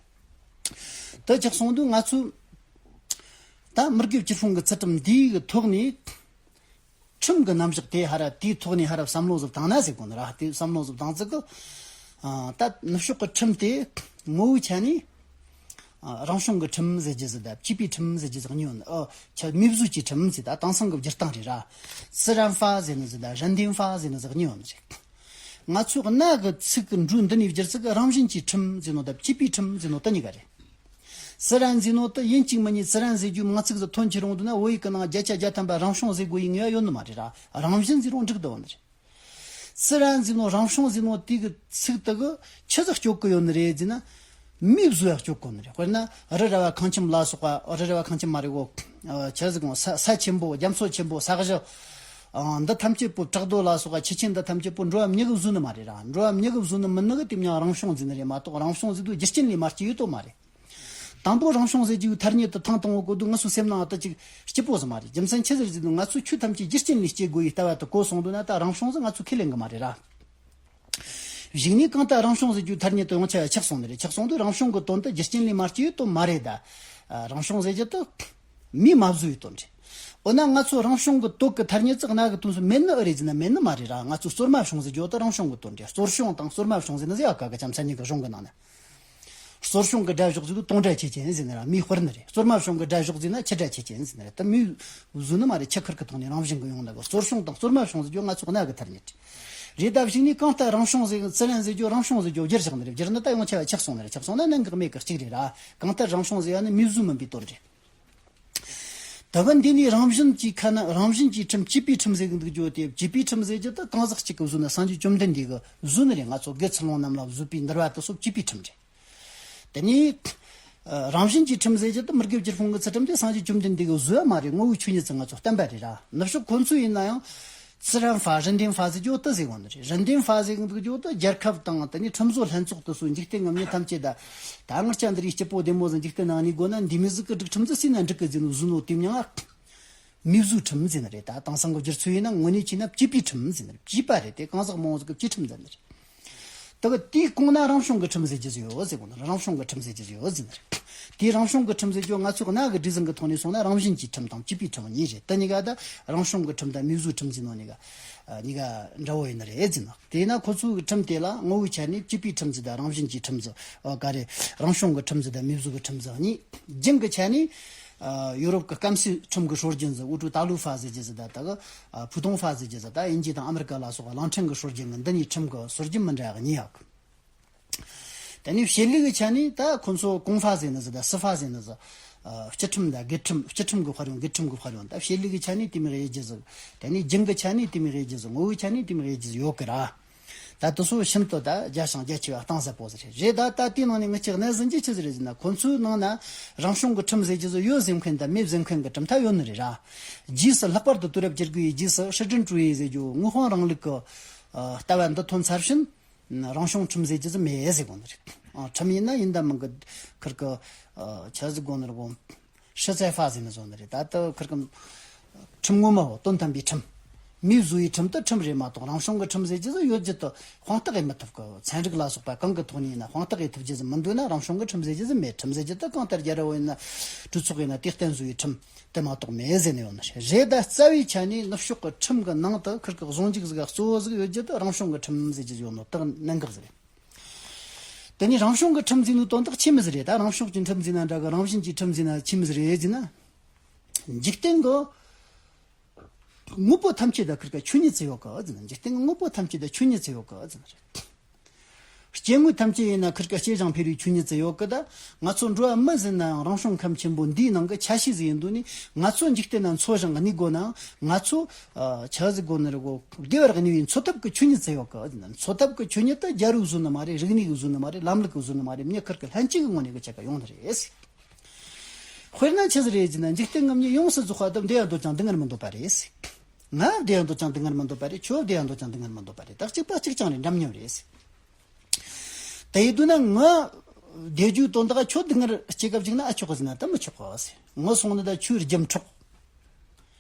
དེ་ཆགས་སོང་དུས་ང་ཚོས་ད་མི་དགེ་བཅུ་སྤོང་གི་ཚུལ་ཁྲིམས་འདིའི་གི་ཐོག་ནས། ཁྲིམས་ཀྱི་རྣམ་གཞག་དེ་ཧར་ར་དེའི་ཐོག་ནས་ཧར་ར་བསམ་བློ་ཟིག་བཏང་ན་ཟེར་གོ་ནི་ར། དེ་བསམ་བློ་ཟིག་བཏང་ཙི་གི། ཨ། ད་ནུབ་ཕྱོགས་ཀྱི་ཁྲིམས་དེ་ངོ་བོའི་ཆ་ནས། ཨ། རང་བྱུང་གི་ཁྲིམས་ཟེར་རྒྱུ་ཟིག་དང་། བཅས་པའི་ཁྲིམས་ཟེར་རྒྱུ་ཟིག་གཉིས་ཡོད་ནི། ཨོ། ཆ་མིས་བཟོས་ཀྱི་ཁྲིམས་ཟེར། ད་དེང་སང་གི་བསྒྱུར་སྟངས་རེད་ར། 自然法 ཟེར་ནི་ཟིག་དང་人定法 ཟེར་ནི་ཟིག་གཉིས་ཡོད་ནི་རེད། ང་ཚོས་གནའ་གི་ཚིག་གི་འགྲོས་འདི་ནས་བསྒྱུར་ཚིག་གི། རང་བཞིན་གྱིས་ཁྲིམས་ཟེར་ནོ་དང་བཅས་པའི་ཁྲིམས་ཟེར་ནོ་དེ་གཉིས་ཀ་རེད། 自然 ཟེར་ནོ་དེ་ཡིན་གཅིག་མིན་གཉིས། 自然 ཟེར་རྒྱུའི་མིང་ཚིག་ཟིག་དོན་ཆེ་རུང་དུ་ན། བོད་ཡིག་གི་ནང་བརྒྱ་ཆ་བརྒྱ་ཐམ་པ་རང་བྱུང་ཟེར་དགོས་ཡི་ངེས་ཡོད་ནི་མ་རེད་ར། རང་བཞིན་ཟེར་རུང་འགྲིག་འདུག་ནི་རེད། 自然 ཟེར་ནོ་རང་བྱུང་ཟེར་ནོ་དེ་གི་ཚིག་དེ་གི་ཆི་ཟིག་སྐྱོར་གི་ཡོད་ནི་རེད་ཟེར་ན། མིས་བཟོས་ཡ་སྐྱོར་གོ་ནི་རེད། དཔེར་ན་རི་ར་བ་ཁང་ཁྱིམ་ལ་སོགས་པ། རི་ར་བ་ཁང་ཁྱིམ་མ་རེད་གོ། ཆི་ཟིག་གོ། ས་ས་ཆེན་པོ། རྒྱ་མཚོ་ཆེན་པོ། ས་གཞི། ཨ། འདི་ཐམས་ཅད་པོ། བྲག་རྡོ་ལ་སོགས་པ་ཆུ་ཆེན་འདི་ཐམས་ཅད་པོ་འགྲོ་བ་མྱི་གིས་བཟོས་ནི་མ་རེད་ར། འགྲོ་བ་མྱི་གིས་བཟོས་ནི་མིན་ནི་གི་དེ་མྱིང་རང་བྱུང་ཟེར་ནི་རེད་མ་གཏོགས། རང་བྱུང་ཟེར་དུས་རྒྱུ་རྐྱེན་ལས་མར་སྐྱེས་ཡོད་དོ་མ་རེད། དང་པོ་རང་བྱུང་ཟེར་རྒྱུའི་ཐ་སྙད་དེ་ཐེངས་དང་པོ་གོ་དུས་ང་ཚོའི་སེམས་ནང་ཨ་ད་ཅིག་སྐྱིད་པོ་ཟིག་མ་རེད། རྒྱུ་མཚན་ཆི་ཟིག་རེད་ཟེར་དུས། ང་ཚོས་ཆོས་ཐམས་ཅད་རྒྱུ་རྐྱེན་ལས་སྐྱེ་དགོས་ཡི་ལྟ་བ་དེ་གོ་སོང་དུས་ན། ད་རང་བྱུང་ཟིག་ང་ཚོས་ཁས་ལེན་གི་མ་རེད་ར། གཞུག་ནས་གང་ལྟར་རང་བྱུང་ཟེར་རྒྱུའི་ཐ་སྙད་དེ་ཡོངས་ཁྱབ་ཆགས་སོང་ནི་རེད། ཆགས་སོང་དུས་རང་བྱུང་གི་དོན་དེ་རྒྱུ་རྐྱེན་ལས་མར་སྐྱེས་ཡོད་དོ་མ་རེད། ད་རང་བྱུང་ཟེར་རྒྱུ་དེ་མིས་མ་བཟོས་ཡོད་དོ་རེད། འོ་ན་ང་ཚོ་རང་བྱུང་གི་དོན་གི་ཐ་སྙད་ཙིག་གནའ་གི་དུས་སུ་མེད་ནི་ཨེ་རེད་ཟེར་ན། མེད་ནི་མ་རེད་ར། ང་ཚོས་རྩོལ་མ་བྱུང་ཟེར་རྒྱུ་དེ་རང་བྱུང་གི་དོན་རེད། རྩོལ་བྱུང་དང་རྩོལ་མ་བྱུང་ཟེར་ནི་ཟེར་ཡ་ག་གི་ཅམ་ས་གཉིས་ཀྱི་གཞུང་གི་ནང་ན། རྩོལ་བྱུང་གི་སྒྲ་བཞག་ཟེར་དུས་དུང་སྒྲ་ཆོས་ཅན་ཟེར་ནི་ར། མིས་སྤར་ནི་རེད། རྩོལ་མ་བྱུང་གི་སྒྲ་བཞག་ཟེར་ན་ཆུ་སྒྲ་ཆོས་ཅན་ཟེར་ནི་རེད། དེ་མིས་བཟོས་ནི་མ་རེད། ཆུ་ཁུར་གི་ཐོག་ནས་རང་བཞིན་གི་ཡོང་ནི་གི། རྩོལ་བྱུང་དང་རྩོལ་མ་བྱུང་ཟེར་རྒྱུ་ང་ཚོ་གནའ་གི་ཐ་སྙད་རེད། རེད། ད་གཞུག་ནས་གང་ལྟར་རང་བྱུང་ཟེར། ཙི་རན་ཟེར་རྒྱུ་རང་བྱུང་ཟེར་རྒྱུ་བསྒྱུར་བཞག་ནི་རེད། བསྒྱུར་ནི་ད་ཡོང་ཆེ་བ་ཆགས་སོང་ནི་རེད། ཆགས་སོང་ན་གནད་འགག་མེད་གི་གཅིག་རེད་ར། གང་ལྟར་རང་བྱུང་ཟེར་ཡ་ནི་མིའི་གཟུགས་མིན་པའི་དོན་རེད། དེ་བ་འདི་ནས་རང་བཞིན་གྱི་ཁ་ན་རང་བཞིན་གྱི་ཁྲིམས། བཅས་པའི་ཁྲིམས་ཟེར་གི་འདུག་རྒྱུ་དེ། བཅས་པའི་ཁྲིམས་ཟེར་རྒྱུ་དེ་གང་ཟག་གཅིག་གི་བཟོས་ནི། སངས་རྒྱས་བཅོམ་ལྡན་འདས་ཀྱི་བཟོས་ནི་རེད། ང་ཚོ་དགེ་ཚུལ་སློང་རྣམས་ལ་བཟོས་པའི་འདུལ་བ་དེ་ཚོ་བཅས་པའི་ཁྲིམས་རེད། དེ་ནས་ཨ་རང་བཞིན་གྱི་ཁྲིམས་ཟེར་རྒྱུ་དེ། མི་དགེ་བཅུ་སྤོང་གི་ཚུལ་ཁྲིམས་དེ་སངས་རྒྱས་བཅོམ་ལྡན་འདས་ཀྱི་བཟོས་པ་མ་རེད། ངོ་བོའི་ཆོས་ཉིད་ཅིག་ང་ཚོ་བསྟན་པ་རེད་ར། ནུབ་ཕྱོགས་ཁོ་ཚོ་ཡིན་ན་ཡང་自然法、人天法ཟེར་རྒྱུ་དེ་ཟེར་གོ་ནི་རེད།人天法ཟེར་གི་འདུག་རྒྱུ་དེ་རྒྱལ་ཁབ་དང་དེ་ནས་ཁྲིམས་བཟོ་ལྷན་ཚོགས་དེ་ཚོས་འཇིག་རྟེན་གྱི་མི་ཐམས་ཅད་ད་ད་ང་ཅག་འདི་རིགས་སྐྱིད་པོ་བདེ་མོ་ཟིག་འཇིག་རྟེན་ནང་གནས་དགོས་ན། འདི་མོ་ཟིག་གི་སྒྲིག་ཁྲིམས་ཟིག་སྲིད་ན་འགྲིག་གི་ཟེར་ནོ་བཟོས་ནོ་དེ་མྱིང་ང་མིའི་བཟོའི་ཁྲིམས་ཟེར་ནི་རེད། ད་དེང་སང་གི་བསྒྱུར་ཚུལ་ཡིན་ན་དངོས་གནས་བྱས་ན་བཅས་པའི་ཁྲིམས་ཟེར་ནི་རེད། བཅས་པ་རེད། དེ་གང་ཟག་མང་བོ་ཟིག་གི་བཅས་ཁྲིམས་ཟེར་ནི་རེད། དེ་གི་དེའི་གོང་ན་རང་བྱུང་གི་ཁྲིམས་ཟེར་རྒྱུ་ཟིག་ཡོད་ཟེར་གོ་ནི། རང་བྱུང་གི་ཁྲིམས་ཟེར་རྒྱུ་ཟིག་ཡོད་ཟེར་ནི་རེད། དེའི་རང་བྱུང་གི་ཁྲིམས་ཟེར་རྒྱུ་ང་ཚོ་གནའ་གི་སྒྲིག་འཛིན་གི་ཐོག་ནས་སོང་ན་རང་བཞིན་གྱི་ཁྲིམས་དང་བཅས་པའི་ཁྲིམས་གཉིས་རེད། དེ་གཉིས་ཀ་ད་རང་བྱུང་གི་ཁྲིམས་དང་མིའི་བཟོའི་ཁྲིམས་ཟེར་ནོ་གཉིས་ཀ་གཉིས་ཀ་འདྲ་བོ་ཡིན་ནི་རེད་ཟེར་ནི། དེས་ན་ཁོ་ཚོའི་ཁྲིམས་དེ་ལ་ངོ་བོའི་ཆ་ནས་བཅས་པའི་ཁྲིམས་ཟེར་དང་རང་བཞིན་གྱི་ཁྲིམས་ཟེར། ཨ་ག་རེ། རང་བྱུང་གི་ཁྲིམས་ཟེར་དང་མིའི་བཟོ་གི་ཁྲིམས་ཟེར་གཉིས། རྒྱུན་གྱི་ཆ་ནས་ཨ་ཡོ་རོབ་ཀྱི་སྐམ་སའི་ཁྲིམས་ཀྱི་སྲོལ་རྒྱུན་ཟེར། འུ་ཆོས་大陆法ཟེར་རྒྱུ་ཟེར། ད་ད་གི་ཨ་普通法ཟེར་རྒྱུ་ཟེར། ད་དབྱིན་ཇི་དང་ཨ་མི་རི་ཀ་ལ་སོགས་པ་གླིང་ཕྲན་གྱི་སྲོལ་རྒྱུན་གྱི་འདི་གཉིས་ཁྲིམས་ཀྱི་སྲོལ་རྒྱུན་མི་འདྲ་བ་གཉིས་ཡོད་གི། དེ་ནས་བྱེད་ལས་ཀྱི་ཆ་ནས་ད་ཁོ་ཚོ་公法ཟེར་ནི་ཟེར་དང་司法ཟེར་ནི་ཟེར། ཨ་སྤྱི་ཁྲིམས་དང་དགེ་ཁྲིམས། སྤྱི་ཁྲིམས་ཀྱི་དཔར་ཡོང་། དགེ་ཁྲིམས་ཀྱི་དཔར་ཡོང་། ད་བྱེད་ལས་ཀྱི་ཆ་ནས་དེ་མོ་ཟིག་དབྱེ་རྒྱུ་ཟིག། དེ་ནས་རྒྱུན་གྱི་ཆ་ནས་དེ་མོ་ཟིག་དབྱེ་རྒྱུ་ཟིག། ངོ་བོའི་ཆ་ནས་དེ་མོ་ཟིག་དབྱེ་རྒྱུ་ཟིག་ཡོད་གི་ར། ད་དེ་ཚོ་ཤིན་ཏུ་ད་རྒྱ་ཞིང་རྒྱ་ཆེ་བ་གཏིང་ཟབ་པོ་ཟིག་རེད། རེད། ད་ད་དེའི་ནང་ནས་ངེད་ཅག་གནས་ཟིན་གྱི་ཆི་ཟིག་རེད་ཟེར་ན། ཁོ་ཚོའི་ནང་ན་རང་བྱུང་གི་ཁྲིམས་ཟེར་རྒྱུ་ཟིག་ཡོད་ཟེར་མཁན་དང་མེད་ཟེར་མཁན་གྱི་གྲུབ་མཐའ་ཡོད་ནི་རེད་ར། རྗེས་སུ་ལྷག་པར་དུ་དུས་རབས་བཅུ་དགུ་པའི་རྗེས་སུ་市政主义ཟེར་རྒྱུ་དངོས་དཔང་རིང་ལུགས་ཀྱི་ཨ་ལྟ་བ་འདི་ཐོན་ཚར་ཕྱིན། རང་བྱུང་ཁྲིམས་ཟེར་རྒྱུ་ཟིག་མེད་ཟེར་གོ་ནི་རེད། ཨ་ཁྲིམས་ཡིན་ན་ཡིན་དང་མིན་གི་ཁིར་གི་ཨ་ཆི་ཟིག་གོ་ནི་རེད་གོ།实在法ཟེར་ནི་བཟོ་ནི་རེད། ད་ལྟ་ཁིར་གི་ཁྲིམས་ངོ་མ་བོ་དོན་དམ་པའི་ཁྲིམས། མིའི་བཟོ་བའི་ཁྲིམས་དེ་ཁྲིམས་རེད་མ་གཏོགས། རང་བྱུང་གི་ཁྲིམས་ཟེར་རྒྱུ་ཟིག་ཡོད་རྒྱུ་དེ་དཔང་རྟགས་ཡེད་མི་ཐུབ་གི། ཚན་རིག་ལ་སོགས་པ་གང་གི་ཐོག་ནས་ཡིན་ན་དཔང་རྟགས་ཡེད་ཐུབ་རྒྱུ་ཟིག་མི་འདུག་ན། རང་བྱུང་གི་ཁྲིམས་ཟེར་རྒྱུ་ཟིག་མེད། ཁྲིམས་ཟེར་རྒྱུ་དེ་གང་ལྟར་རྒྱལ་རབས་པོ་ཡིན་ན་གྲོས་ཚོགས་ཡིན་ན་དེ་གཏན་བཟོ་བའི་ཁྲིམས་དེ་མ་གཏོགས་མེད་ཟེར་ནི་ཡོད་ནི་རེད། རེད། ད་རྩ་བའི་ཆ་ནས་ནུབ་ཕྱོགས་ཀྱི་ཁྲིམས་ཀྱི་ནང་དུ་ཁིར་གི་གཟུང་འཇུག་ཟིག་གཙོ་བོ་ཟིག་ཡོད་རྒྱུ་དེ་རང་བྱུང་གི་ཁྲིམས་ཟེར་རྒྱུ་ཡོད་ནོ་དེ་གནད་འགག་ཟིག་རེད། དེ་ནས་རང་བྱུང་གི་ཁྲིམས་ཟེར་ནོ་དོན་དག་ཆི་མོ་ཟིག་རེད། ད་རང་བྱུང་གི་ཁྲིམས་ཟེར་ན་འདྲ་གི། རང་བཞིན་གྱི་ཁྲིམས་ཟེར་ན་ཆི་མོ་ཟིག་རེད་ཟེར་ན། འཇིག་རྟེན་གྱི་དངོས་པོ་ཐམས་ཅད་ད་ཁིར་ཀ་ཆོས་ཉིད་ཅིག་ཡོད་གི་ཟེར་ན། འཇིག་རྟེན་གྱི་དངོས་པོ་ཐམས་ཅད་ད་ཆོས་ཉིད་ཅིག་ཡོད་གི་ཟེར་ན་རེད། སྐྱེ་དངོས་ཐམས་ཅད་ཡིན་ན་ཁིར་ཀ་སྐྱེ་ཞིང་འཕེལ་བའི་ཆོས་ཉིད་ཅིག་ཡོད་གི། ད་ང་ཚོ་འགྲོ་བ་མི་ཟེར་ན་ཡང་རང་བྱུང་ཁམས་ཆེན་པོ་འདིའི་ནང་གི་ཆ་ཤས་ཟིག་ཡིན་དུས་ནི། ང་ཚོ་འཇིག་རྟེན་ན་འཚོ་ཞིང་གནས་དགོས་ནའང་ང་ཚོ་ཨ་ཆི་ཟེར་དགོས་ནི་རེད་གོ། བདེ་བར་གནས་པའི་འཚོ་ཐབས་ཀྱི་ཆོས་ཉིད་ཅིག་ཡོད་གི་ཟེར་ན། འཚོ་ཐབས་ཀྱི་ཆོས་ཉིད་དེ་རྒྱལ་པོས་བཟོས་ནི་མ་རེད། རིག་གནས་ཀྱིས་བཟོས་ནི་མ་རེད། ལམ་ལུགས་ཀྱིས་བཟོས་ནི་མ་རེད། མྱི་ཁིར་ཀ་ལྷན་སྐྱེས་ཀྱི་ངོས་ནས་གི་ཆ་ག་ཡོང་ནི་རེད། དཔེར་ན་ཆི་ཟིག་རེད་ཟེར་ན། འཇིག་རྟེན་གྱི་མྱི་ཡོངས་སུ་རྫོགས་པ་དེ་བདེ་ཡང་འདོད་ཀྱང་སྡུག་བསྔལ་མི་འདོད་པ་རེད། ང་བདེ་ཡང་འདོད་ཀྱང་སྡུག་བསྔལ་མི་འདོད་པ་རེད། ཁྱོད་བདེ་ཡང་འདོད་ཀྱང་སྡུག་བསྔལ་མི་འདོད་པ་རེད། ད་གཅིག་པ་གཅིག་རྐྱང་རེད། འདྲ་མཉམ་རེད། དེ་ཡིན་དུས་ན་ང་བདེ་རྒྱུའི་དོན་དག་ཁྱོད་སྡུག་བསྔལ་སྐྱེ་སྐབས་ཅིག་ན་ཨ་ཆོག་གི་ཟེར་ན་ད་མི་ཆོག་གི་ཟེར། ངོ་སོང་ནི་ད་ཁྱོད་རྒྱུ་འཕྲོག་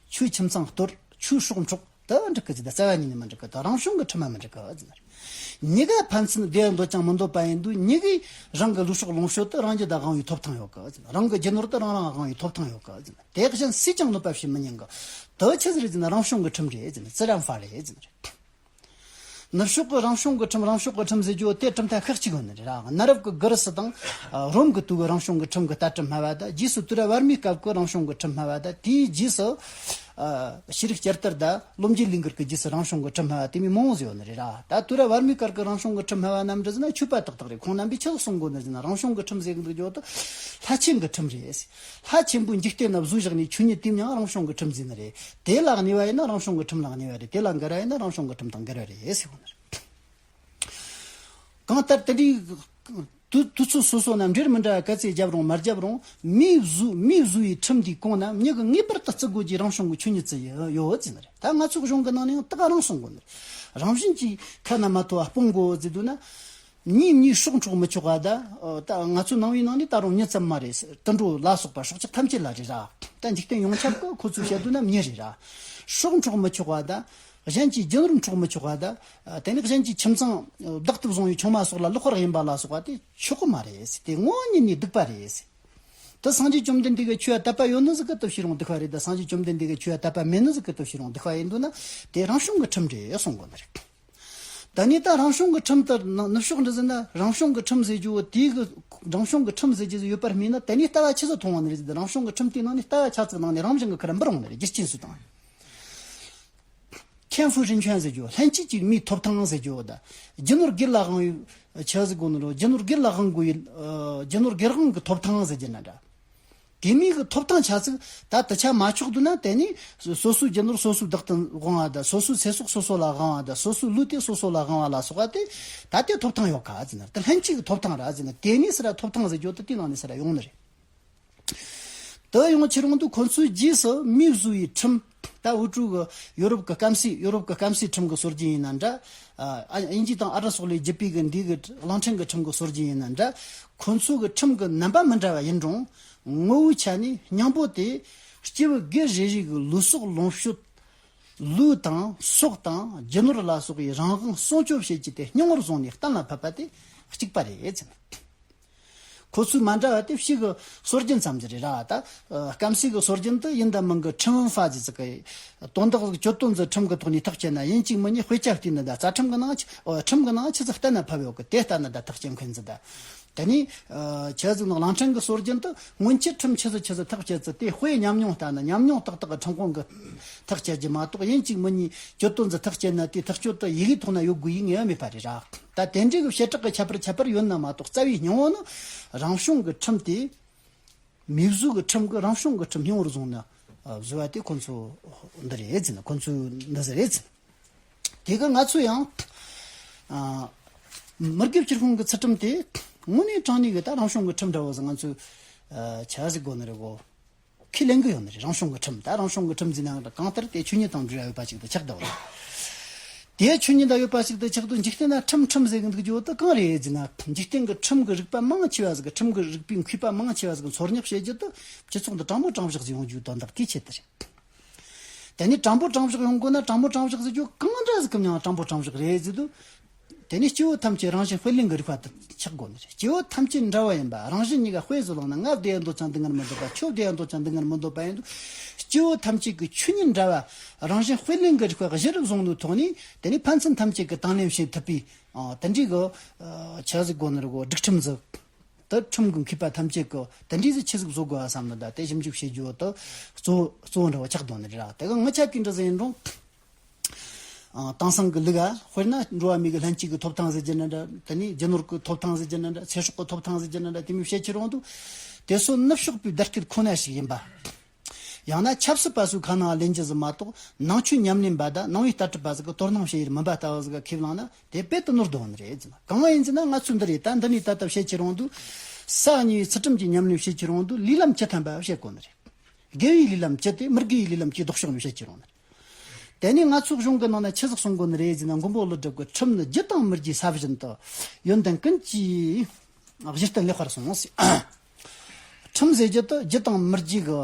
ཁྱོད་ཁྱིམ་ཚང་གཏོར། ཁྱོད་སྲོག་འཕྲོག་ད་འགྲིག་གི་ཟེར། ད་རྩ་བ་ཉིད་ནས་མི་འགྲིག་གི། ད་རང་བྱུང་གི་ཁྲིམས་མ་མི་འགྲིག་གི་ཟེར། མྱི་ག་ཕན་ཚུན་བདེ་ཡང་འདོད་ཀྱང་མི་འདོད་པ་ཡིན་དུས། མྱི་གིས་རང་གི་ལུས་སྲོག་ལོངས་སྤྱོད་དེ་རང་རྒྱུད་ལ་དབང་བའི་ཐོབ་ཐང་ཡོད་གི་ཟེར། རང་གི་རྒྱུ་ནོར་དེ་རང་རང་དབང་བའི་ཐོབ་ཐང་ཡོད་གི་ཟེར། དེ་གཞན་སུས་ཀྱང་གནོད་པ་བྱེད་མི་ཉན་གི། དེ་ཆི་ཟིག་རེད་ཟེར་ན་རང་བྱུང་གི་ཁྲིམས་རེད་ཟེར་ན། 自然法རེད་ཟེར་ན་རེད། ནུབ་ཕྱོགས་ཀྱི་རང་བྱུང་གི་ཁྲིམས། རང་ཕྱོགས་ཀྱི་ཁྲིམས་ཟེར་རྒྱུ་དེ་གྲུབ་མཐའ་ཁག་གཅིག་ཡོད་ནི་རེད་ར། གནའ་རབས་ཀྱི་གྷི་རི་སི་དང་ཨ་རོམ་གྱི་དུས་ཀྱི་རང་བྱུང་གི་ཁྲིམས་ཀྱི་ལྟ་གྲུབ་སྨྲ་བ་དང་། རྗེས་སུ་དུས་རབས་བར་མའི་སྐབས་ཀྱི་རང་བྱུང་གི་ཁྲིམས་སྨྲ་བ་དང་། དེའི་རྗེས་སུ་ཨ་ཤེས་རིག་བསྐྱར་དར་དང་ལོ་རྒྱུས་ལས་འགུལ་གྱི་རྗེས་སུ་རང་བྱུང་གི་ཁྲིམས་སྨྲ་བ་དེ་མོ་མང་བོ་ཟིག་ཡོད་ནི་རེད་ར། ད་དུས་རབས་བར་མའི་སྐབས་ཀྱི་རང་བྱུང་གི་ཁྲིམས་སྨྲ་བ་རྣམས་འདྲ་ཟེར་ན་ཆོས་པ་ཏག་ཏག་རེད། ཁོང་རྣམ་པས་ཆི་ཟིག་གསུང་གོ་ནི་ཟེར་ན། རང་བྱུང་གི་ཁྲིམས་ཟེར་གི་འདུག་རྒྱུ་དེ་ལྷ་ཆེན་གྱི་ཁྲིམས་རེད། ལྷ་ཆེན་པོས་འཇིག་རྟེན་ན་བཟོས་བཞག་ནས་ཆོས་ཉིད་དེ་མྱིང་རང་བྱུང་གི་ཁྲིམས་ཟེར་ནི་རེད། དེ་ལ་གནས་པ་ཡིན་ན་རང་བྱུང་གི་ཁྲིམས་ལ་གནས་པ་རེད། དེ་ལ་འགལ་བ་ཡིན་ན་རང་བྱུང་གི་ཁྲིམས་དང་འགལ་བ་རེད་ཟེར་གོ་ནི་རེད། གང་ལྟར་དེ་འདྲའི་དུས་དུས་ཚོད་སོ་སོ་ན་འགྲེལ་མི་འདྲ་བ་ག་ཚད་བརྒྱབ་རུང་མ་བརྒྱབ་རུང་། མིའི་བཟོ་མིའི་བཟོ་བའི་ཁྲིམས་འདིའི་གོང་ན་མྱི་གིས་ངེས་པར་དུ་བརྩི་དགོས་ཀྱི་རང་བྱུང་གི་ཆོས་ཉིད་ཅིག་ཡོད་ཟེར་ནི་རེད། ད་ང་ཚོའི་གཞུང་གི་ནང་ནས་ཡང་ད་ག་རང་གསུང་གོ་ནི་རེད། རང་བཞིན་གྱིས་ཁ་ན་མ་ཐོ་བ་སྤོང་དགོས་ཟེར་འདུག་ན། མྱིས་མྱིའི་སྲོག་འཕྲོག་མི་ཆོག་པ་དང་། ཨ་ད་ང་ཚོའི་ནང་པའི་ནང་ནས་ད་རུང་མྱི་ཙམ་མ་རེད། དུད་འགྲོ་ལ་སོགས་པ་སྲོག་ཆགས་ཐམས་ཅད་ལ་རེད་ར། ད་འཇིག་རྟེན་ཡོངས་ཁྱབ་ཀྱི་ཁོ་ཚོས་བཤད་དུས་ན་མྱི་རེད་ར། སྲོག་འཕྲོག་མི་ཆོག་པ་དང་། གཞན་གྱི་རྒྱུ་ནོར་འཕྲོག་མི་ཆོག་པ་དང་། ཨ་དེ་ནས་གཞན་གྱི་ཁྱིམ་ཚང་བདག་ཏུ་བཟུང་བའི་ཆུང་མ་སོགས་ལ་ལོག་པར་གཡེམ་པ་ལ་སོགས་པ་དེ་ཆོག་གི་མ་རེད། དེ་དངོས་ཉིད་ནས་སྡིག་པ་རེད། དེ་སངས་རྒྱས་བཅོམ་ལྡན་འདས་ཀྱིས་ཆོས་ལ་དད་པ་ཡོད་ནི་ཟིག་གིས་དེ་བྱས་རུང་སྡིག་པ་རེད། དེ་སངས་རྒྱས་བཅོམ་ལྡན་འདས་ཀྱིས་ཆོས་ལ་དད་པ་མེད་ནི་ཟིག་གིས་དེ་བྱས་རུང་སྡིག་པ་ཡིན་འདུག་ན། དེ་རང་བྱུང་གི་ཁྲིམས་རེད་གསུང་དགོས་ནི་རེད། ད་ནི་ད་རང་བྱུང་གི་ཁྲིམས་དེ་ནུབ་ཕྱོགས་འདྲ་ཟེར་ན། རང་བྱུང་གི་ཁྲིམས་ཟེར་རྒྱུ་བོ་དེའི་གི་རང་བྱུང་གི་ཁྲིམས་ཟེར་རྒྱུ་ཟིག་ཡོད་པར་སྨྲས་ན། དེ་ནི་ལྟ་བ་ཆི་ཟིག་མཐོང་བ་ནི་རེད་ཟེར། རང་བྱུང་གི་ཁྲིམས་དེའི་ནང་ནས་ལྟ་བ་ཆ་ཙིག་ནང་ནས་རང་བཞིན་གྱིས་ཁིར་འབུར་འོང་ནི་རེད། རྒྱུ་རྐྱེན་སུས་བཏང་། 天赋人权ཟེར་རྒྱུ། ལྷན་སྐྱེས་ཀྱི་མིའི་ཐོབ་ཐང་ཟེར་རྒྱུ་ད། རྒྱུ་ནོར་སྒེར་ལ་དབང་བའི་ཆི་ཟིག་གོ་ནོ་རོ། རྒྱུ་ནོར་སྒེར་ལ་དབང་དགོས་ཡིན། རྒྱུ་ནོར་སྒེར་དབང་གི་ཐོབ་ཐང་ཟེར་རྒྱུ་ན་འདྲ། དེ་མིན་གྱི་ཐོབ་ཐང་ཆ་ཚིག་ད་དུ་ཆ་མ་ཆོག་འདུག་ན། དེ་ནི་སོ་སོའི་རྒྱུ་ནོར་སོ་སོའི་བདག་ཏུ་དབང་བ་དང་། སོ་སོའི་ཚེ་སྲོག་སོ་སོ་ལ་དབང་བ་དང་། སོ་སོའི་ལུས་དེ་སོ་སོ་ལ་དབང་བ་ལ་སོགས་པ་དེ་ད་དེ་ཐོབ་ཐང་ཡོད་ག་ཟེར་ན། དེ་ལྷན་སྐྱེས་ཀྱི་ཐོབ་ཐང་ར་ཟེར་ན། དེ་ནི་སི་ར་ཐོབ་ཐང་ཟེར་རྒྱུ་དེ་དེ་ནང་ནས་སི་ར་ཡོང་ནི་རེད། དེ་ཡོང་ཕྱིར་འོང་དུ་ཁོ་ཚོའི་རྗེས་སུ་མིས་བཟོས་པའི་ཁྲིམས། ད་འུ་ཕྲུག་གི་ཡོ་རོབ་ཀྱི་སྐམ་སའི་ཡོ་རོབ་ཀྱི་སྐམ་སའི་ཁྲིམས་ཀྱི་སྲོལ་རྒྱུན་ཡིན་ན་འདྲ། ཨ་དབྱིན་ཇི་དང་ཨ་རི་སོག་ལས་བརྒྱུད་པའི་གི་འདི་གི་གླིང་ཕྲན་གྱི་ཁྲིམས་ཀྱི་སྲོལ་རྒྱུན་ཡིན་ན་འདྲ། ཁོ་ཚོ་གི་ཁྲིམས་ཀྱི་རྣམ་པ་མི་འདྲ་བ་ཡིན་རུང་། ངོ་བོའི་ཆ་ནས་སྙིང་པོ་དེ་སྐྱེས་བུ་སྒེར་རེ་རེ་གི་ལུས་སྲོག་ལོངས་སྤྱོད། ལུས་དང་སྲོག་དང་རྒྱུ་ནོར་ལ་སོགས་པའི་རང་དབང་སྲུང་སྐྱོབ་བྱེད་རྒྱུ་དེ་སྙིང་བོར་བཟུང་ནས་གཏན་ལ་ཕབ་པ་དེ་གཅིག་པ་རེད་ཟེར། ཁོ་ཚོའི་མ་འདྲ་བ་དེ་ཕྱི་གི་སྲོལ་རྒྱུན་ཙམ་གྱི་རེད་ར། ད་སྐམ་སའི་གི་སྲོལ་རྒྱུན་དུ་ཡིན་དང་མིན་གི་ཁྲིམས་ཕ་ཟེར་ཚིག་གི་དོན་དག་གི་གྱོད་དོན་ཚོ་ཁྲིམས་གི་ཐོག་ནས་ཐག་བཅད་ན། ཡིན་གཅིག་མིན་གཉིས་དཔེ་ཆ་བལྟས་ན་ད་རྩ་ཁྲིམས་གི་ནང་ཆི་ཁྲིམས་གི་ནང་ཆི་ཟིག་གཏན་ན་ཕབ་ཡོད་གི། དེ་ལྟར་ན་ད་ཐག་བཅད་མཁན་ཟིག་ད། དེ་ནས་ཆི་ཟིག་ནང་གླིང་ཕྲན་གི་སྲོལ་རྒྱུན་དུ་སྔོན་ཆད་ཁྲིམས་ཆི་ཟིག་ཆི་ཟིག་ཐག་བཅད་ཚུལ་དེ་དཔེ་ཉམས་མྱོང་ལྟར་ན། ཉམས་མྱོང་ཏག་ཏག་གི་ཁྲིམས་ཁང་གི་ཐག་བཅད་རྒྱུ་མ་གཏོགས། ཡིན་གཅིག་མིན་གཉིས་གྱོད་དོན་ཚོ་ཐག་བཅད་ན་དེ་ཐག་གཅོད་དུ་ཡི་གེའི་ཐོག་ན་ཡོད་དགོས་ཡི་ངེས་པ་མེད་པ་རེད་ར། ད་དེ་འདྲའི་གི་བྱེ་བྲག་གི་ཁྱད་པར་ཁྱད་པར་ཡོད་ན་མ་གཏོགས། རྩ་བའི་སྙིང་བོ་ནི་རང་བྱུང་གི་ཁྲིམས་དེ། མིས་བཟོས་གི་ཁྲིམས་གི་རང་བྱུང་གི་ཁྲིམས་སྙིང་བོར་བཟུང་ན་བཟོས་པ་དེ་ཁོ་ཚོ་འདི་རེད་ཟེར་ན། ཁོ་ཚོ་འདི་ཟེར་རེད་ཟེར། དེ་གི་ང་ཚོ་ཡང་ཨ་མི་དགེ་བཅུ་སྤོང་གི་ཚུལ་ཁྲིམས་དེ་དངོས་གནས་དྲང་གནས་གི་ད་རང་བྱུང་གི་ཁྲིམས་འདྲ་བོ་ཟིག་ང་ཚོས་ཆི་ཟིག་གོ་ནི་རེད་གོ། ཁས་ལེན་གི་ཡོད་ནི་རེད། རང་བྱུང་གི་ཁྲིམས། ད་རང་བྱུང་གི་ཁྲིམས་ཟེར་ན་གང་ལྟར་དེ་ཆོས་ཉིད་དང་འབྲེལ་བ་ཡོད་པ་ཞིག་ཏུ་ཆགས་འདུག་ལ། དེ་ཆོས་ཉིད་དང་ཡོད་པ་ཞིག་ཏུ་ཆགས་དུས། འཇིག་རྟེན་ན་ཁྲིམས་ཁྲིམས་ཟེར་གི་འདུག་རྒྱུ་དེ་གང་རེད་ཟེར་ན། འཇིག་རྟེན་གི་ཁྲིམས་གི་རིག་པ་མང་ཆེ་བ་ཟིག་གི། ཁྲིམས་གི་རིག་པའི་མཁས་པ་མང་ཆེ་བ་ཟིག་གི་འཚོལ་སྙེག་བྱེད་རྒྱུ་དེ་སྤྱི་ཚོགས་འདི་དྲང་པོ་དྲང་བཞག་ཟིག་ཡོང་རྒྱུའི་དོན་དག་དེའི་ཆེད་དུ་རེད། དེ་ནས་དྲང་པོ་དྲང་བཞག་ཡོང་དགོས་ན། དྲང་པོ་དྲང་བཞག་ཟེར་རྒྱུ་གང་འདྲ་ཟིག་གི་མིང་དྲང་པོ་དྲང་བཞག་རེད་ཟེར་དུས། དེ་ནས་སྐྱེ་བོ་ཐམས་ཅད་རང་བཞིན་དཔེ་ལེན་གྱི་རིགས་པ་དེ་ཆགས་དགོས་ནི་རེད། སྐྱེ་བོ་ཐམས་ཅད་འདྲ་བ་ཡིན་པ། རང་བཞིན་གཉིས་ཀ་དཔེ་བཟོ་ལངས་ན། ང་བདེ་ཡང་འདོད་ཀྱང་སྡུག་བསྔལ་མི་འདོད་པ། ཁྱོད་བདེ་ཡང་འདོད་ཀྱང་སྡུག་བསྔལ་མི་འདོད་པ་ཡིན་དུས། སྐྱེ་བོ་ཐམས་ཅད་ཀྱི་ཆོས་ཉིད་འདྲ་བ་རང་བཞིན་དཔེ་ལེན་གྱི་རིགས་པ་གཞི་རུ་བཟུང་ནས་ཐོག་ནས། དེ་ནས་ཕན་ཚུན་ཐམས་ཅད་ཀྱི་དང་ལེན་བྱེད་ཐུབ་པའི་ཨ་དེ་འདྲའི་གི་ཨ་ཆི་ཟིག་གོ་ནི་རེད་གོ། སྒྲིག་ཁྲིམས་ཟིག་དེ་ཁྲིམས་ཀྱི་མཁས་པ་ཐམས་ཅད་ཀྱིས་དེ་འདྲའི་ཟིག་ཆི་ཟིག་བཟོ་དགོས་བསམ་ནི། ད་དེ་ཞིབ་འཇུག་བྱེད་རྒྱུ་དེ་གཙོ་བོ་གཙོ་བོ་འདྲ་བོ་ཆགས་འདུག་ནི་རེད་ར། དེ་ག་ང་ཆ་གི་འདྲ་ཟིག་ཡིན་རུང་། ཨ་དེང་སང་གི་ལུགས་ཨ། དཔེར་ན་འགྲོ་བ་མི་གི་ལྷན་སྐྱེས་ཀྱི་ཐོབ་ཐང་ཟེར་རྒྱུ་ན་འདྲ། དེ་ནས་རྒྱུ་ནོར་གྱི་ཐོབ་ཐང་ཟེར་རྒྱུ་ན་འདྲ། ཚེ་སྲོག་གི་ཐོབ་ཐང་ཟེར་རྒྱུ་ན་འདྲ། དེ་མོ་བཤད་ཕྱིར་འོང་དུས། དེ་ཚོ་ནུབ་ཕྱོགས་པའི་བརྡ་སྐད་ཁོ་ན་ཞིག་ཡིན་པ། ཡང་ན་ཆབ་སྲིད་པ་ཚོའི་ཁ་ནང་ལེན་རྒྱུ་ཟིག་མ་གཏོགས། ནང་ཆོས་ཉམས་ལེན་པ་དང་ནང་པའི་ལྟ་གྲུབ་པ་ཟིག་གིས་དོ་སྣང་བྱེད་ཡུལ་མིན་པ་ལྟ་བུ་ཟིག་ག་ཁས་བླངས་ན། དེ་དཔེ་དུ་ནོར་འདོད་ནི་རེད་ཟེར་ན། གང་ཡིན་ཟེར་ན། ང་ཚོས་འདི་རེད། ད་འདི་ནས་ད་ལྟ་བཤད་ཕྱིར་འོང་དུས། ས་གཉིས་པའི་ཚུལ་ཁྲིམས་ཀྱི་ཉམས་ལེན་བྱེད་ཕྱིར་འོང་དུས། ལུས་ལམ་བཅུ་ཐམ་པ་བཤད་དགོས་ནི་རེད། དགེ་བའི་ལུས་ལམ་བཅུ་དེ་མི་དགེ་བའི་ལུས་ལམ་བཅུའི་ལྡོག་ཕྱོགས་ནས་བཤད་ཀྱི་རུང་ནི། དེ་ནས་ང་ཚོའི་གཞུང་གི་ནང་ན་ཆི་ཟིག་གསུང་གོ་ནི་རེད་ཟེར་ན། མགོན་པོ་ཀླུ་སྒྲུབ་ཀྱིས། ཁྲིམས་ནི་རྒྱུ་དང་མི་རྒྱུའི་ས་བཞིན་དུ། ཡོན་ཏན་ཀུན་གྱི་གཞི་རྟེན་ལེགས་པར་སྲུངས་ཟེར། ཁྲིམས་ཟེར་རྒྱུ་དེ་རྒྱུ་དང་མི་རྒྱུ་གི་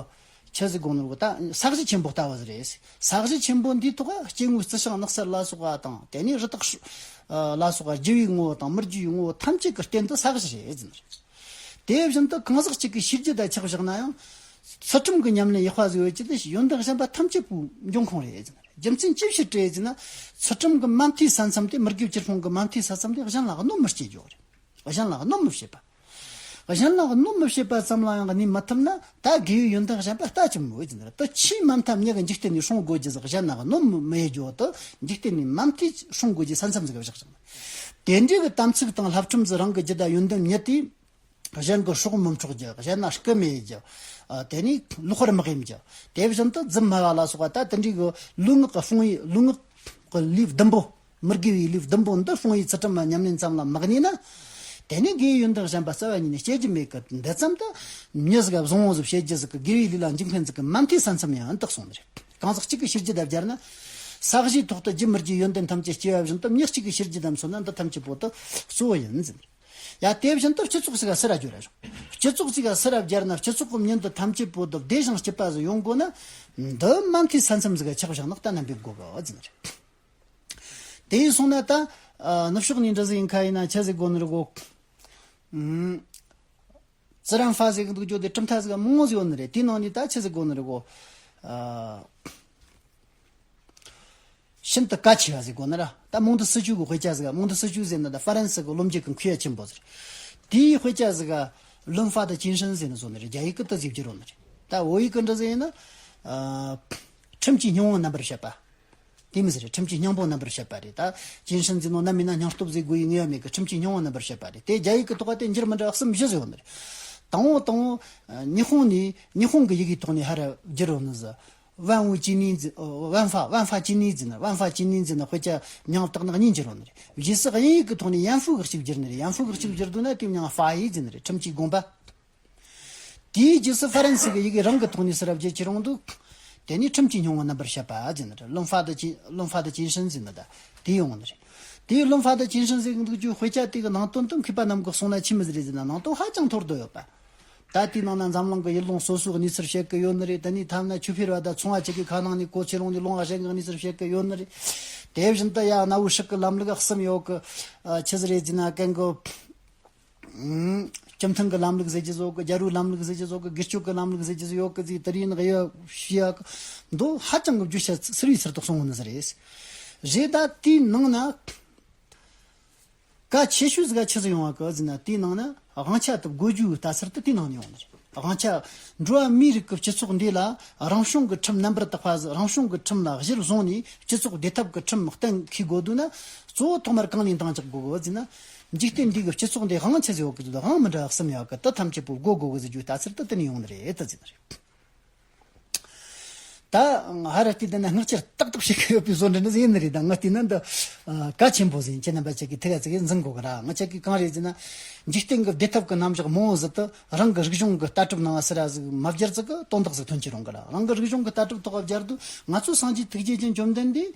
ཆི་ཟིག་གོ་ནོ་གི་ད་ས་གཞི་ཆེན་པོ་ལྟ་བུ་ཟིག་རེད། ས་གཞི་ཆེན་པོ་འདིའི་ཐོག་སྐྱེ་དངོས་རྩི་ཤིང་ནགས་ཚལ་ལ་སོགས་པ་དང་། དེ་ནས་རི་དྭགས་ལ་སོགས་པ་རྒྱུ་བའི་ངོ་བོ་དང་མི་རྒྱུ་བའི་ངོ་བོ་ཐམས་ཅད་ཀྱི་རྟེན་དེ་ས་གཞི་རེད་ཟེར་ནི་རེད། དེ་བཞིན་དུ་གང་ཟག་གཅིག་གི་ཤེས་རྒྱུད་དང་ཆགས་བཞག་ན་ཡང་། ཚུལ་ཁྲིམས་ཀྱི་ཉམས་ལེན་ཡག་པ་བཟོ་བའི་ཆེད་དུ་ཡོན་ཏན་གཞན་པ་ཐམས་ཅད་པོའི་འབྱུང་ཁུངས་རེད་ཟེར། རྒྱུ་མཚན་ཅི་ཕྱིར་རེད་ཟེར་ན། ཚུལ་ཁྲིམས་ཀྱི་མ་མཐའི་ས་མཚམས་དེ། མི་དགེ་བཅུ་སྤོང་གི་མ་མཐའི་ས་མཚམས་དེ་གཞན་ལ་གནོད་མི་སྐྱེལ་རྒྱུ་རེད། གཞན་ལ་གནོད་མི་བྱེད་པ། གཞན་ལ་གནོད་མི་བྱེད་པ་ཙམ་ལ་ཡང་གནས་མི་ཐུབ་ན། ད་དགེ་བའི་ཡོན་ཏན་གཞན་པ་ལྟ་ཅི་སྨོས་ཟེར་ན། དེ་ཆོས་མ་མཐའ་མྱུར་གི་འཇིག་རྟེན་ནས་སྲུང་དགོས་རྒྱུ་ཟིག་གཞན་ལ་གནོད་མི་ཡེད་རྒྱུ་དེ་འཇིག་རྟེན་ནས་མ་མཐའི་སྲུང་དགོས་རྒྱུའི་ས་མཚམས་ཟིག་བཞག་ཅིང་། དེ་འདྲའི་གི་དམ་ཚིག་དང་བསླབ་ཁྲིམས་ཟིག་རང་གི་རྒྱུད་ལ་ཡོན་ཏན་མྱུར་དེ། གཞན་གྱི་སྲོག་མི་འཕྲོག་རྒྱུ། གཞན་ན་རྐུ་མི་ཡེད་རྒྱུ། ཨ་དེ་ནས་ལོག་པར་མི་གཡེམ་རྒྱུ། དེ་བཞིན་དུ་རྫུན་སྨྲ་བ་ལ་སོགས་པ། ད་དེ་འདྲའི་གི་ལུས་ངག་གི་དཔང་ཡིག་ལུས་ངག་གི་ལུས་བདུན་པོ། མི་དགེ་བའི་ལུས་བདུན་པོ་འདི་དཔང་ཡིག་ཚུལ་ཁྲིམས་ལ་ཉམས་ལེན་ཙམ་ལ་མི་གནས་ན། དེ་ནས་དགེ་བའི་ཡོན་ཏན་གཞན་པ་རྩ་བ་ཉིད་ནས་སྐྱེ་རྒྱུ་མེད་གི། འདི་ཙམ་དུ་མྱི་ཟིག་ག་བཟང་བོ་ཟིག་བྱེད་རྒྱུ་ཟིག་གི། དགེ་བའི་ལུས་ལ་འཇུག་མཁན་ཟིག་གི་མ་མཐའི་ས་མཚམས་ཡང་དག་སོང་ནི་རེད། གང་ཟག་གཅིག་གི་ཤེས་རྒྱུད་དང་སྦྱར་ན། ས་གཞིའི་ཐོག་ཏུ་རྒྱུ་མི་རྒྱུའི་ཡོན་ཏན་ཐམས་ཅད་སྐྱེ་བ་བཞིན་དུ། མྱི་གཅིག་གི་ཤེས་རྒྱུད་དང་མཚོན་ན། འདི་ཐམས་ཅད་པོ་དེ་གཙོ་བོ་ཡིན་ཟེར། ཡ་དེ་བཞིན་དུ་སྤྱི་ཚོགས་ཟིག་ག་སི་ར་བསྒྱུར་ར་ཞོག་སྤྱི་ཚོགས་ཟིག་ག་སི་ར་བསྒྱུར་ན། སྤྱི་ཚོགས་ཀྱི་མྱི་འདི་ཐམས་ཅད་པོ་དེ་བདེ་ཞིང་སྐྱིད་པ་ཟིག་ཡོང་དགོས་ན། འདི་མ་མཐའི་ས་མཚམས་ཟིག་ག་ཆགས་བཞག་ན་གཏན་ནས་འབེབས་དགོས་གི་ཟེར་ནི་རེད། དེ་ཡིན་སོང་ན་ད་ཨ་ནུབ་ཕྱོགས་ནས་འདྲ་ཟིག་ཡིན་ཁ་ཡིན་ན་ཆི་ཟིག་གོ་ནི་རེད་གོ། ཨུམ། ཙི་རན་ཧྥ་ཟེར་གི་འདུག་རྒྱུ་དེ་གྲུབ་མཐའ་ཟིག་མང་ཟིག་ཡོད་ནི་རེད། དེའི་ནང་ནས་ད་ཆི་ཟིག་གོ་ནི་རེད་གོ། ཨ། ཤིན་ཏུ་གལ་ཆེ་བ་ཟིག་གོ་ནི་ར། ད་མོང་ཏི་སི་ཅུ་གི་དཔེ་ཆ་ཟིག་མོང་ཏི་སི་ཅུ་ཟེར་ན་ད་ཧྥ་རན་སི་གི་བློ་འབྱེད་ཀྱི་མཁས་པ་ཆེན་པོ་ཟིག་དེའི་དཔེ་ཆ་ཟིག་ལུན་ཧྥ་དང་ཅིན་ཧྲིན་ཟེར་ནི་བཟོ་ནི་རེད། རྒྱ་ཡིག་གི་དེ་ཟིག་བསྒྱུར་ཡོད་ནི་རེད། ད་བོད་ཡིག་གི་འདྲ་ཟིག་ཡིན་ན། ཨ། ཁྲིམས་ཀྱི་སྙིང་བོ་རྣམ་པར་བཤད་པ། དེ་མི་ཟེར། ཁྲིམས་ཀྱི་སྙིང་པོ་རྣམ་པར་བཤད་པ་རེད། ད་ཅིན་ཧྲིན་ཟེར་ནོ་ནམ་ཡིན་ན་སྙིང་སྟོབས་ཟེར་དགོས་ཡི་ངེས་པ་མེད་གི། ཁྲིམས་ཀྱི་སྙིང་པོ་རྣམ་པར་བཤད་པ་རེད། དེ་རྒྱ་ཡིག་གི་ཐོག་དེ་འགྱུར་མི་འདྲ་གསུམ་བཞི་ཟེར་ཡོད་ནི་རེད། དང་པོ་དང་པོ་ཉི་ཧོང་ནས་ཉི་ཧོང་གི་ཡི་གེའི་ཐོག་ནས་ཧ་ར་བསྒྱུར་ཡོད་ནི་ཟེར། 万物皆灵 ཟེར། 万法 万法皆灵 ཟེར་ན། 万法皆灵 ཟེར་ན་དཔེ་ཆ་མྱིང་བཏགས་ན་གཉིས་འགྱུར་ཡོད་ནི་རེད། རྗེས་སུ་དབྱིན་ཡིག་གི་ཐོག་ནས་ཡན་ཧྥུ་གི་གཅིག་བསྒྱུར་ནི་རེད། ཡན་ཧྥུ་གི་གཅིག་བསྒྱུར་དུས་ན་དེའི་མྱིང་ཧྥ་ཡི་ཟེར་ནི་རེད། ཁྲིམས་ཀྱི་དགོངས་པ། དེའི་རྗེས་སུ་ཧྥ་རན་སི་གི་ཡི་གེ་རང་གི་ཐོག་ནས་ཟེར་ར་བརྗོད་ཀྱི་རུང་འདུག་དེ་ནི་ཁྲིམས་ཀྱི་སྙིང་པོ་རྣམ་པར་བཤད་པ་ཟེར་ནི་རེད། 论法 的精- 论法 的精神 ཟེར་ནི་ད་དེ་ཡོང་ནི་རེད། དེའི་论法 的精神 ཟེར་གི་འདུག་རྒྱུ་དཔེ་ཆ་དེ་གི་ནང་དོན་དུ་མཁས་པ་རྣམས་ཀྱིས་གསུངས་ན་ཆི་མོ་ཟིག་རེད་ཟེར་ན། ནང་དོན་ཧ་ཅང་མཐོར་འདོན་ཡོད་པ། ད་དེའི་ནང་ན་འཛམ་གླིང་གི་ཡུལ་ལུང་སོ་སོའི་གནས་ཚུལ་བཤད་གི་ཡོད་ནི་རེད། དེ་ནས་ཐ་ན་ཆོས་ཕེར་བ་དང་ཚོང་བ་ཆ་གི་ཁ་ནང་ནས་གོ་ཆེ་ལོང་ནས་ལོང་བ་བཤད་གི་གནས་ཚུལ་བཤད་གི་ཡོད་ནི་རེད། དེ་བཞིན་དུ་ཡ་གནའ་བོའི་སྲིད་ཀྱི་ལམ་ལུགས་གསུམ་ཡོད་གི། ཨ། ཆི་ཟིག་རེད་ཟེར་ན་གན་གི། ཨུམ། སྤྱི་མཐུན་གྱི་ལམ་ལུགས་ཟེར་གྱི་ཟིག་ཡོད་གི། རྒྱལ་པོའི་ལམ་ལུགས་ཟེར་གྱི་ཟིག་ཡོད་གི། སྒེར་གཅོད་ཀྱི་ལམ་ལུགས་ཟེར་གྱི་ཟིག་ཡོད་གི་ཟིག་དེ་རིགས་ནག་ཡོད་ཤི་ཡ་གི། མདོ་ཧ་ཅང་གི་བརྗོད་བྱ་ཚིག་ཟུར་བའི་ཚུལ་དུ་གསུངས་ཡོད་ནི་ཟིག་རེད། རེད། ད་དེའི་ནང་ན། གལ་ཆེ་ཤོས་ཟིག་ག་ཆི་ཟིག་ཡོང་བ་གི་ཟེར་ན། དེའི་ནང་ན་དབང་ཆ་དེ་བགོ་རྒྱུའི་ལྟ་ཚུལ་དེ་དེའི་ནང་ནས་ཡོང་ནི་རེད། དབང་ཆ། འགྲོ་བ་མིའི་རིགས་ཀྱི་སྤྱི་ཚོགས་འདི་ལ་རང་བྱུང་གི་ཁྲིམས་རྣམ་པར་དག་པ་ཟིག་རང་བྱུང་གི་ཁྲིམས་ལ་གཞིར་བཟུང་ནས་སྤྱི་ཚོགས་བདེ་ཐབས་ཀྱི་ཁྲིམས་གཏན་འཁེལ་དགོས་འདུག་ན། གཙོ་བོ་ཐོག་མར་གང་ནས་འདང་རྒྱག་དགོས་གི་ཟེར་ན། འཇིག་རྟེན་འདི་གི་སྤྱི་ཚོགས་འདི་དབང་ཆི་ཟིག་ཡོད་གི་ཟེར་ན། དབང་མི་འདྲ་གསུམ་ཡོད་གི། དེ་ཐམས་ཅད་པོ་བགོ་དགོས་གི་ཟེར་རྒྱུའི་ལྟ་ཚུལ་དེ་དེ་ནས་ཡོང་ནི་རེད། དེ་ཟེར་ནི་རེད། ད་ཧ་ར་དེ་དེ་ན་སྔགས་ཆེར་ཏག་ཏག་བྱེད་ཀྱི་ཡོད་པའི་བཟོ་འདྲ་འདི་ཡིན་ནི་རེད། ད་ང་བལྟས་ན་འདི་གལ་ཆེན་པོ་ཟིག་ཁྱེད་རྣམ་པ་ཅག་གིས་ཐུགས་ཡ་ཙིག་གིས་འཛིན་དགོས་གི་ར། ང་ཅག་གིས་གང་རེད་ཟེར་ན། འཇིག་རྟེན་གྱི་བདེ་ཐབས་ཀྱི་རྣམ་གཞག་མང་བོ་ཟིག་ཏུ་རང་གི་རིག་གཞུང་གི་ལྟ་གྲུབ་ནང་ཟེར་ར་ཟིག་མ་བསྒྱུར་ཙིག་གི་དོན་དག་ཟིག་ཐོན་གྱི་རུང་གི་ར། རང་གི་རིག་གཞུང་གི་ལྟ་གྲུབ་ཐོག་བསྒྱུར་དུས། ང་ཚོ་སངས་རྒྱས་ཐུགས་རྗེ་ཅན་བཅོམ་ལྡན་འདས་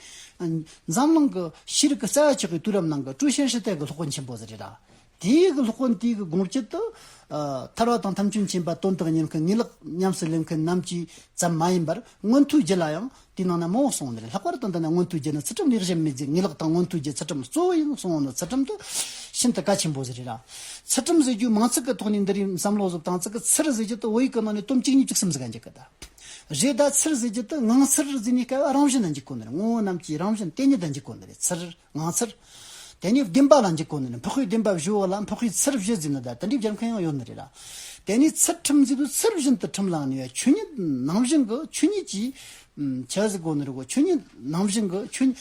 འཛམ་གླིང་གི་ཤེས་རིག་གི་རྩ་བ་ཆགས་པའི་དུས་རབས་ནང་གི་ཀྲུའུ་ཞན་ཧྲི་ཏའི་གི་སློབ་དཔོན་ཆེན་པོ་ཟིག་རེད་ར། དེའི་གི་སློབ་དཔོན་དེའི་གི་དགོངས་གཅིག་ཏུ། ཨ། ཐར་པ་དང་ཐམས་ཅད་མཁྱེན་པ་དོན་དག་ཉན་མཁན་ངེས་ལེགས་ཉམས་སུ་ལེན་མཁན་རྣམས་ཀྱིས་ཙམ་མ་ཡིན་པར། མངོན་མཐོའི་རྒྱུད་ལ་ཡང་དེའི་ནང་ན་མང་བོ་གསུངས་ནི་རེད། ལྷག་པར་དུ་འདི་ན་མངོན་མཐོའི་རྒྱུད་ནི་ཚུལ་ཁྲིམས་ལས་གཞན་མེད་ཟེར། ངེས་ལེགས་དང་མངོན་མཐོའི་རྒྱུད་ཚུལ་ཁྲིམས་གཙོ་བོ་ཡིན་གསུངས་ནོ། ཚུལ་ཁྲིམས་དེ་ཤིན་ཏུ་གལ་ཆེན་པོ་ཟིག་རེད་ར། ཚུལ་ཁྲིམས་ཟེར་རྒྱུ་མིང་ཚིག་གི་ཐོག་ནས་འདི་རིགས་བསམ་བློ་བཟོ་བཏང་ཙིག་གི། ཚུལ་ཟེར་རྒྱུ་དེ་བོད་ཡིག་གི་ནང་ནས་དོན་གཅིག་གཉིས་བཅུ་གསུམ་ཟིག་ག་འཇུག་གི་ད། རེད། ད་ཚུལ་ཟེར་རྒྱུ་དེ་ངང་ཚུལ་ཟེར་ནས་སྐབས་རང་བཞིན་ན་འཇུག་གོ་ནི་རེད། ངོ་བོ་རྣམས་ཀྱིས་རང་བཞིན་དེ་ཉིད་དུ་འཇུག་གོ་ནི་རེད། ཚུལ། ངང་ཚུལ། དེ་ནས་བདེན་པ་ལ་འཇུག་གོ་ནི་རེད། འཕགས་པའི་བདེན་པ་བཞི་པོ་ལ་འཕགས་པའི་ཚུལ་བཞི་ཟེར་ནི་ད་དེ་འདྲའི་སྦྱར་མཁན་ཡང་ཡོད་ནི་རེད་ར། དེ་ནས་ཚུལ་ཁྲིམས་ཟེར་དུས་ཚུལ་བཞིན་དུ་ཁྲིམས་བླངས་ནས་ཡ། ཆོས་ཉིད་ནང་བཞིན་གྱི། ཆོས་ཉིད་ནང་བཞིན་གྱི་ཆོས་ཉིད་ཀྱི། ཨུམ། ཆི་ཟེར་དགོས་ནི་རེད་གོ། ཆོས་ཉིད་ནང་བཞིན་གྱི་ཆོས་ཉིད།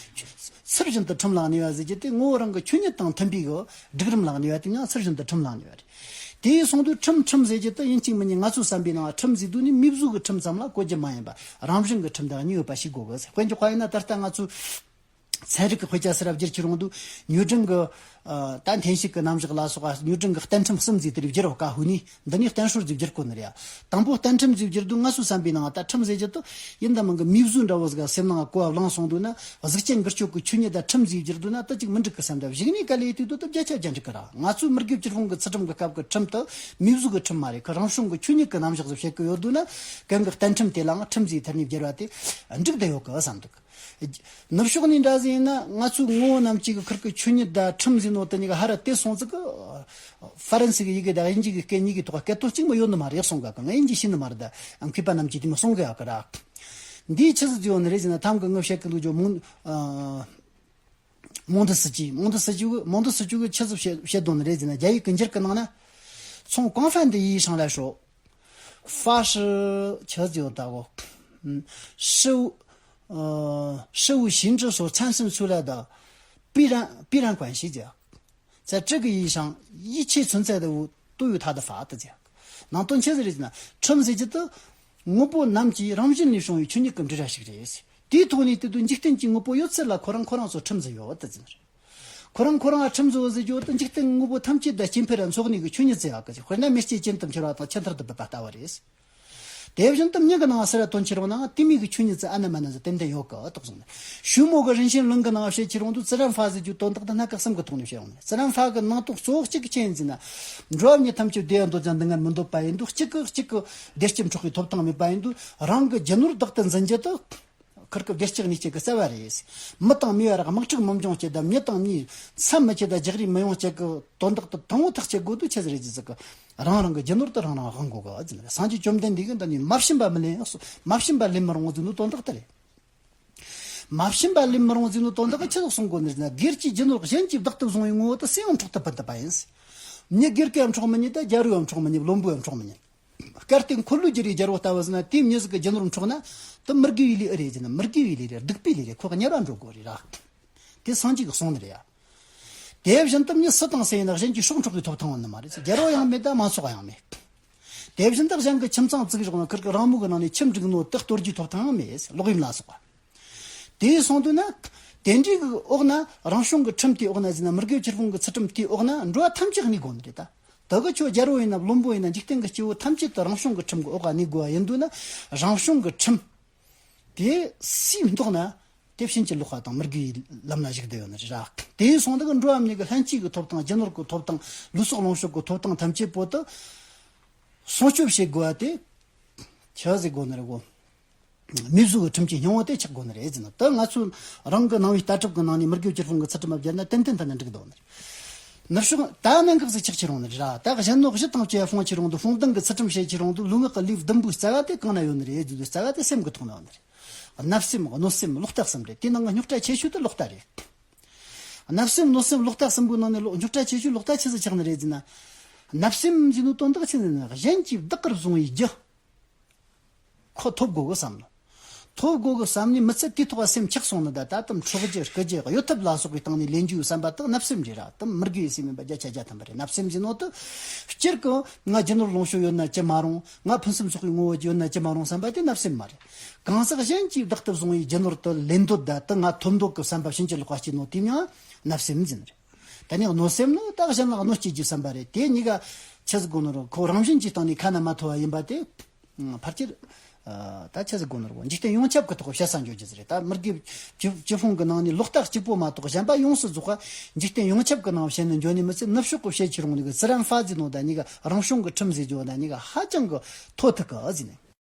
ཚུལ་བཞིན་དུ་ཁྲིམས་བླངས་ནས་ཡ་ཟེར་རྒྱུ་དེ་ངོ་བོ་རང་གི་ཆོས་ཉིད་དང་མཐུན་པའི་གི་སྒྲིག་རིམ་བླངས་ནས་ཡ། དེ་ཡང་ཚུལ་བཞིན་དུ་ཁྲིམས་བླངས་ནས་ཡ་རེད། དེ་ཡིན་སོང་དུས་ཁྲིམས་ཁྲིམས་ཟེར་རྒྱུ་དེ་ཡིན་གཅིག་མིན་གཉིས་ང་ཚོའི་བསམ་པའི་ནང་ཁྲིམས་ཟེར་དུས་ནི་མིའི་གཟུགས་ཀྱི་ཁྲིམས་ཙམ་ལ་གོ་རྒྱུ་མ་ཡིན་པ། རང་བཞིན་གྱི་ཁྲིམས་དང་གཉིས་ཡོད་པ་ཤེས་དགོས་གི། དཔེ་འཇོག་པ་ཡིན་ན་ད་ལྟ་ང་ཚོས་ཚན་རིག་གི་དཔེ་ཆ་ཟེར་ར་བསྒྱུར་གྱི་རུང་དུས། ཉིའུ་ཏྲིན་གྱི། ཨ། ད་འཐེན་ཤུགས་ཀྱི་རྣམ་གཞག་ལ་སོགས་པ། ཉིའུ་ཏྲིན་གྱི་རྟེན་ཁྲིམས་གསུམ་ཟེར་དེ་རིགས་བསྒྱུར་བ་ཀ་ཧུ་ནི། འདི་ནས་བརྟན་སྲོལ་ཟིག་བསྒྱུར་གོ་ནི་རེད་ཡ། དང་པོ་རྟེན་ཁྲིམས་ཟིག་བསྒྱུར་དུས་ང་ཚོའི་བསམ་པའི་ནང་ད་ཁྲིམས་ཟེར་རྒྱུ་དེ་ཡིན་དང་མིན་གྱི་མིའི་གཟུགས་འདྲ་བོ་ཟིག་ག་སེམས་ནང་གོ་བ་བླངས་སོང་དུས་ན། གཟུགས་ཅན་འགུལ་སྐྱོད་ཀྱི་ཆོས་ཉིད་ད་ཁྲིམས་ཟིག་བསྒྱུར་དུས་ན་ད་ཅིག་མི་འགྲིག་གི་བསམ། ད་གཞུག་ནས་ག་ལེ་ཡེ་དུས་དུ་ད་བརྒྱ་ཆ་བརྒྱ་འགྲིག་གི་ར། ང་ཚོའི་མི་དགེ་བཅུ་སྤོང་གི་ཚུལ་ཁྲིམས་ཀྱི་སྐབས་ཀྱི་ཁྲིམས་དེ་མིའི་གཟུགས་ཀྱི་ཁྲིམས་མ་རེད་གི། རང་བྱུང་གི་ཆོས་ཉིད་ཀྱི་རྣམ་གཞག་ཟིག་བཤད་གི་ཡོད་དུས་ན། གན་གི་རྟེན་ཁྲིམས་དེ་ལའང་ཁྲིམས་ཟིག་ཐ་སྙད་བསྒྱུར་བ་དེ་འགྲིག་བསྡད་ཡོད་གི་བསམ་འདུག་ནུབ་ཕྱོགས་ནས་འདྲ་ཟིག་ཡིན་ན། ང་ཚོའི་ངོ་བོ་རྣམས་ཀྱི་གི་ཁུར་གི་ཆོས་ཉིད་དང་ཁྲིམས་ཟེར་ནོ་དེ་གཉིས་ཀ་ཧ་ར་དེ་སོང་ཙིག་གི། ཧྥ་རན་སི་གི་ཡི་གེ་དང་དབྱིན་ཇི་གི་སྐད་གཉིས་ཀའི་ཐོག་སྐད་དོད་གཅིག་མ་ཡོད་ནི་མ་རེད་གསུང་གི་ཡོད་གི། ང་དབྱིན་ཇི་ཤེས་ནི་མ་རེད། ད་མཁས་པ་རྣམས་ཀྱིས་དེ་མོ་གསུང་གི་ཡོད་གི་ར། འདིའི་ཆི་ཟིག་ཡོད་ནི་རེད་ཟེར་ན། ཐམ་གི་ངས་བཤད་གི་འདུག་རྒྱུ་མོང་། ཨ། 蒙德斯基། 蒙德斯基གིས། 蒙德斯基གིས་ཆི་ཟིག་བཤད། བཤད་དོ་ནི་རེད་ཟེར་ན། རྒྱ་ཡིག་གི་འགྱུར་གི་ནང་ན། 从广泛的意义上来说，法是 ཆི་ཟིག་ཡོད་ད་གོ། 嗯，事物 呃，事物性质所产生出来的必然，必然关系 ཟེར། 在这个意义上，一切存在的物都有它的法则 ཟེར། ནང་དོན་ཆི་ཟིག་རེད་ཟེར་ན། ཁྲིམས་ཟེར་རྒྱུ་དེ་དངོས་པོ་རྣམས་ཀྱི་རང་བཞིན་ལས་བྱུང་བའི་ཆོས་ཉིད་ཀྱི་འབྲེལ་བ་ཞིག་རེད། དེའི་ཐོག་ནས་བལྟས་དུས་འཇིག་རྟེན་གྱི་དངོས་པོ་ཡོད་ཚད་ལ་ཁོ་རང་ཁོ་རང་ཚོ་ཁྲིམས་ཟིག་ཡོད་ཟེར་ནི་རེད། ཁོ་རང་ཁོ་རང་ཁྲིམས་བཟོ་བ་ཟེར་རྒྱུ་དེ་འཇིག་རྟེན་དངོས་པོ་ཐམས་ཅད་དང་སྐྱེ་འཕེལ་ར་འཚོ་གནས་ཀྱི་ཆོས་ཉིད་ཟེར་ཡག་གི། དཔེར་ན་མེ་ལྕེ་གྱེན་དུ་འཕྱུར་བ་དང་ཆུ་ཐིགས་དུ་འབབ་པ་ལྟ་བུ་རེད། དེ་བཞིན་དུ་མྱི་གི་ནང་ཟེར་ར་དོན་ཆེ་རུང་ནའང་དེ་མོ་གི་ཆོས་ཉིད་ཟེར་ཨ་ན་མ་ན་ཟེར་ཏན་ཏན་ཡོད་གི་དོགས་སོང་ནས། 徐墨གི་人性论གི་ནང་བཤད་ཆེ་རུང་དུ་自然法 ཟེར་རྒྱུ་དོན་དག་དེ་སྣ་ཁ་གསུམ་གི་ཐོག་ནས་བཤད་ཡོང་ནས། 自然法 གི་ནང་དོན་གཙོ་བོ་གཅིག་གི་ཆི་ཡིན་ཟེར་ན། འགྲོ་བ་མྱི་ཐམས་ཅད་བདེ་བ་འདོད་ཀྱང་སྡུག་བསྔལ་མི་འདོད་པ་ཡིན་དུས། གཅིག་གིས་གཅིག་གི་བདེ་སྐྱིད་འཕྲོག་པའི་ཐོབ་ཐང་མེད་པ་ཡིན་དུས། རང་གི་རྒྱུ་ནོར་བདག་ཏུ་འཛིན་རྒྱུ་དེ། ཁུར་གི་བདེ་སྐྱིད་གནས་སྐྱིད་གི་རྩ་བ་རེད། མི་དང་མི་བར་དམག་འཁྲུག་མི་འབྱུང་རྒྱུ་དང་། མྱི་དང་མྱི་འཚམས་མི་ཁྱེར་དང་རྒྱག་རེས་མི་ཡོང་རྒྱུ་གི་དོན་དག་དེ་དང་པོ་ཐག་གཅོད་དགོས་དུས་ཆི་ཟིག་རེད་ཟེར་གི། རང་རང་གི་རྒྱུ་ནོར་དེ་རང་རང་དབང་དགོས་གི་ཟེར་ནས། སངས་རྒྱས་བཅོམ་ལྡན་འདས་ཀྱིས་འདི་ནས་མ་བྱིན་པ་མི་ལེན། མ་བྱིན་པ་ལེན་མི་རུང་ཟེར་ནོ་དོན་དག་དེ་རེད། མ་བྱིན་པ་ལེན་མི་རུང་ཟེར་ནོ་དོན་དག་གི་ཆི་ཟིག་གསུང་དགོས་ནི་ཟེར་ན། སྒེར་གྱི་རྒྱུ་ནོར་གཞན་གྱིས་བདག་ཏུ་བཟུང་བའི་ངོ་བོ་དེ་སུ་ཡང་འཕྲོག་ཐུབ་པར་འདོད་པ་ཡིན། མྱི་སྒེར་གྱིས་ཡང་འཕྲོག་མི་ཉན། ད་རྒྱལ་པོས་ཡང་འཕྲོག་མི་ཉན། བློན་པོས་ཡང་འཕྲོག་མི་ཉན། སྐལ་ལྡན་འཁོར་ལོས་སྒྱུར་བའི་རྒྱལ་པོ་ལྟ་བུ་ཟེར་ན། དེའི་མྱི་ཟིག་གི་རྒྱུ་ནོར་འཕྲོག་ན་ དེ་མི་དགེ་བའི་ལས་ཨེ་རེད་ཟེར་ན། མི་དགེ་བའི་ལས་རེད། སྡིག་པའི་ལས་རེད། ཁོ་གཉེར་བ་འགྲོ་དགོས་རེད་ར། དེ་སངས་རྒྱས་ཀྱིས་གསུངས་ནི་རེད་ཡ། དེ་བཞིན་དུ་མྱི་སུ་དང་སུ་ཡིན་ན་གཞན་གྱི་སྲོག་འཕྲོག་པའི་ཐོབ་ཐང་ཡོད་ནི་མ་རེད་ཟེར། རྒྱལ་པོ་ཡང་མེད་དང་མང་ཚོགས་ཡང་མེད། དེ་བཞིན་དུ་གཞན་གྱི་ཁྱིམ་ཚང་བཙུགས་རོགས་ན་ཁིར་གི་རང་མོས་ཀྱི་ནང་ནས་ཁྱིམ་སྒྲིག་ནོ་དེ་གཏོར་རྒྱུའི་ཐོབ་ཐང་ཡང་མེད་ཟེར། ལོག་གཡེམ་ལ་སོགས་པ། དེ་སོང་དུས་ན། དེ་འདྲའི་གི་འོག་ན་རང་བྱུང་གི་ཁྲིམས་དེའི་འོག་ན་ཟེར་ན། མི་དགེ་བའི་ཁྱེར་ཁུང་གི་ཚུལ་ཁྲིམས་དེའི་འོག་ན་འགྲོ་བ་ཐམས་ཅད་གནས་དགོས་ནི་རེད་ད། དེ་གི་ཁྱོད་རྒྱལ་པོ་ཡིན་ན་བློན་པོ་ཡིན་ན་འཇིག་རྟེན་གྱི་སྐྱེ་བོ་ཐམས་ཅད་དུ་རང་བྱུང་གི་ཁྲིམས་ཀྱི་འོག་ག་གནས་དགོས་པ་ཡིན་དུས་ན། རང་བྱུང་གི་ཁྲིམས་དེ་སུས་འདོགས་ན། དེ་ཕྱིན་ཅི་ལོག་པ་དང་མི་དགེ་བའི་ལམ་ལ་ཞུགས་བསྡད་ཡོད་ནི་རེད་ར། དེ་སོང་དུས་འགྲོ་བ་མི་གི་ལྷན་སྐྱེས་ཀྱི་ཐོབ་ཐང་། རྒྱུ་ནོར་གྱི་ཐོབ་ཐང་། ལུས་སྲོག་ལོངས་སྤྱོད་ཀྱི་ཐོབ་ཐང་ཐམས་ཅད་པོ་དེ་སྲུང་སྐྱོབ་བྱེད་དགོས་པ་དེ་ཆི་ཟིག་དགོས་ནི་རེད་གོ། མིའུ་གཟུགས་ཀྱི་ཁྲིམས་ཀྱི་སྙིང་བོ་དེ་ཆགས་དགོས་ནི་རེད་ཟེར་ན། ད་ང་ཚོ་རང་གི་ནང་བའི་ལྟ་གྲུབ་ཀྱི་ནང་ནས་མི་དགེ་བའི་ཁྱེར་ཁུང་གི་ཚུལ་ཁྲིམས་ལ་སྦྱར་ན་ཏན་ཏན་ད་ནི་འགྲིག་འདུག་ནི་རེད། ནུབ་ཕྱོགས་ད་གནད་འགག་ཟིག་ཆགས་ཁྱེར་ཡོང་ནི་རེད་ར། ད་གཞན་ནོ་གཞི་དང་བཅས་སྤོང་ཁྱེར་ཡོང་དུས། སྤོང་ལྡང་གི་ཚུལ་ཁྲིམས་བྱེད་ཁྱེར་ཡོང་དུས། ལུས་ངག་གི་ལུས་བདུན་པོའི་རྩ་བ་དེ་གང་ན་ཡོད་ནི་རེད་ཟེར་དུས། རྩ་བ་དེ་སེམས་ཀྱི་ཐོག་ན་ཡོད་ནི་རེད། བརྣབ་སེམས། གནོད་སེམས། ལོག་ལྟ་གསུམ་རེད། དེའི་ནང་གི་རྙོག་དྲ་ཆེ་ཤོས་དེ་ལོག་ལྟ་རེད། བརྣབ་སེམས། གནོད་སེམས། ལོག་ལྟ་གསུམ་པོའི་ནང་ནས་ལོག་རྙོག་དྲ་ཆེ་ཤོས་ལོག་ལྟ་ཆི་ཟིག་ཆགས་ནི་རེད་ཟེར་ན། བརྣབ་སེམས་ཟེར་ནོ་དོན་དག་ཆི་ཟེར་ན། གཞན་གྱིས་བདག་གིར་བཟུང་བའི་རྒྱུ་ཁོ་ཐོབ་དགོས་གི་བསམ་ནོ། ཐོབ་དགོས་གི་བསམ་ནས་མི་ཚད་དེའི་ཐོག་སེམས་ཆགས་སོང་ནི། ད་ད་དུང་འཕྲོག་རྒྱུ། རྐུ་རྒྱུ། གཡོ་ཐབས་ལ་སོགས་པའི་སྟེང་ནས་ལེན་རྒྱུའི་བསམ་པ་དག་བརྣབ་སེམས་རེད་ར། དེ་མི་དགེ་བའི་སེམས་ཡིན་པ་བརྒྱ་ཆ་བརྒྱ་ཐམ་པ་རེད། བརྣབ་སེམས་ཟེར་ནོ་དེ། སྤྱིར་གི་ང་རྒྱུ་ནོར་ལོངས་སྤྱོད་ཡོད་ན་ཅི་མ་རུང་། ང་ཕུན་སུམ་ཚོགས་པའི་ངོ་བོ་ཡོད་ན་ཅི་མ་རུང་བསམ་པ་དེ་བརྣབ་སེམས་མ་རེད། གང་ཟག་གཞན་གྱིས་བདག་ཏུ་བཟུང་བའི་རྒྱུ་ནོར་དེ་ལེན་འདོད་དང་། དེ་ང་ཐོབ་འདོད་ཀྱི་བསམ་པ་ཕྱིན་ཅི་ལོག་པ་སྐྱེས་ནོ་དེ་མྱིང་བརྣབ་སེམས་ཟེར་ནི་རེད། ད་ནི་གནོད་སེམས་ནི་ད་གཞན་ལ་གནོད་སྐྱེལ་རྒྱུའི་བསམ་པ་རེད། དེ་གཉིས་ཀ་ཆི་ཟིག་དགོས་ནི་རེད། ཁོ་རང་བཞིན་གྱི་སྟེང་ནས་ཁ་ན་མ་ཐོ་བ་ཡིན་པ་དེ། ཕལ་ཆེར། ཨ། ད་ཆི་ཟིག་དགོས་ནི་རེད། འཇིག་རྟེན་ཡོངས་ཁྱབ་ཀྱི་ཐོག་བཤད་ས་འཇོག་རྒྱུ་ཟིག་རེད། ད་མི་དགེ་བཅུ་བཅུ་སྤོང་གི་ནང་ནས་ལོག་ལྟ་གཅིག་པོ་མ་གཏོགས་གཞན་པ་ཡོངས་སུ་རྫོགས་པ་འཇིག་རྟེན་ཡོངས་ཁྱབ་ཀྱི་ནང་བཤད་ནི་འཇོག་ནི་མི་ཚད། ནུབ་ཕྱོགས་ཀྱི་བཤད་ཁྱེར་ཡོང་ནི་གི་ཙི་རན་ཧྥ་ཟེར་ནོ་ད་གཉིས་ཀ། རང་བྱུང་གི་ཁྲིམས་ཟེར་རྒྱུ་ད་གཉིས་ཀ་ཧ་ཅང་གི་ཐོ་ཐུག་གི་ཟེར་ནས།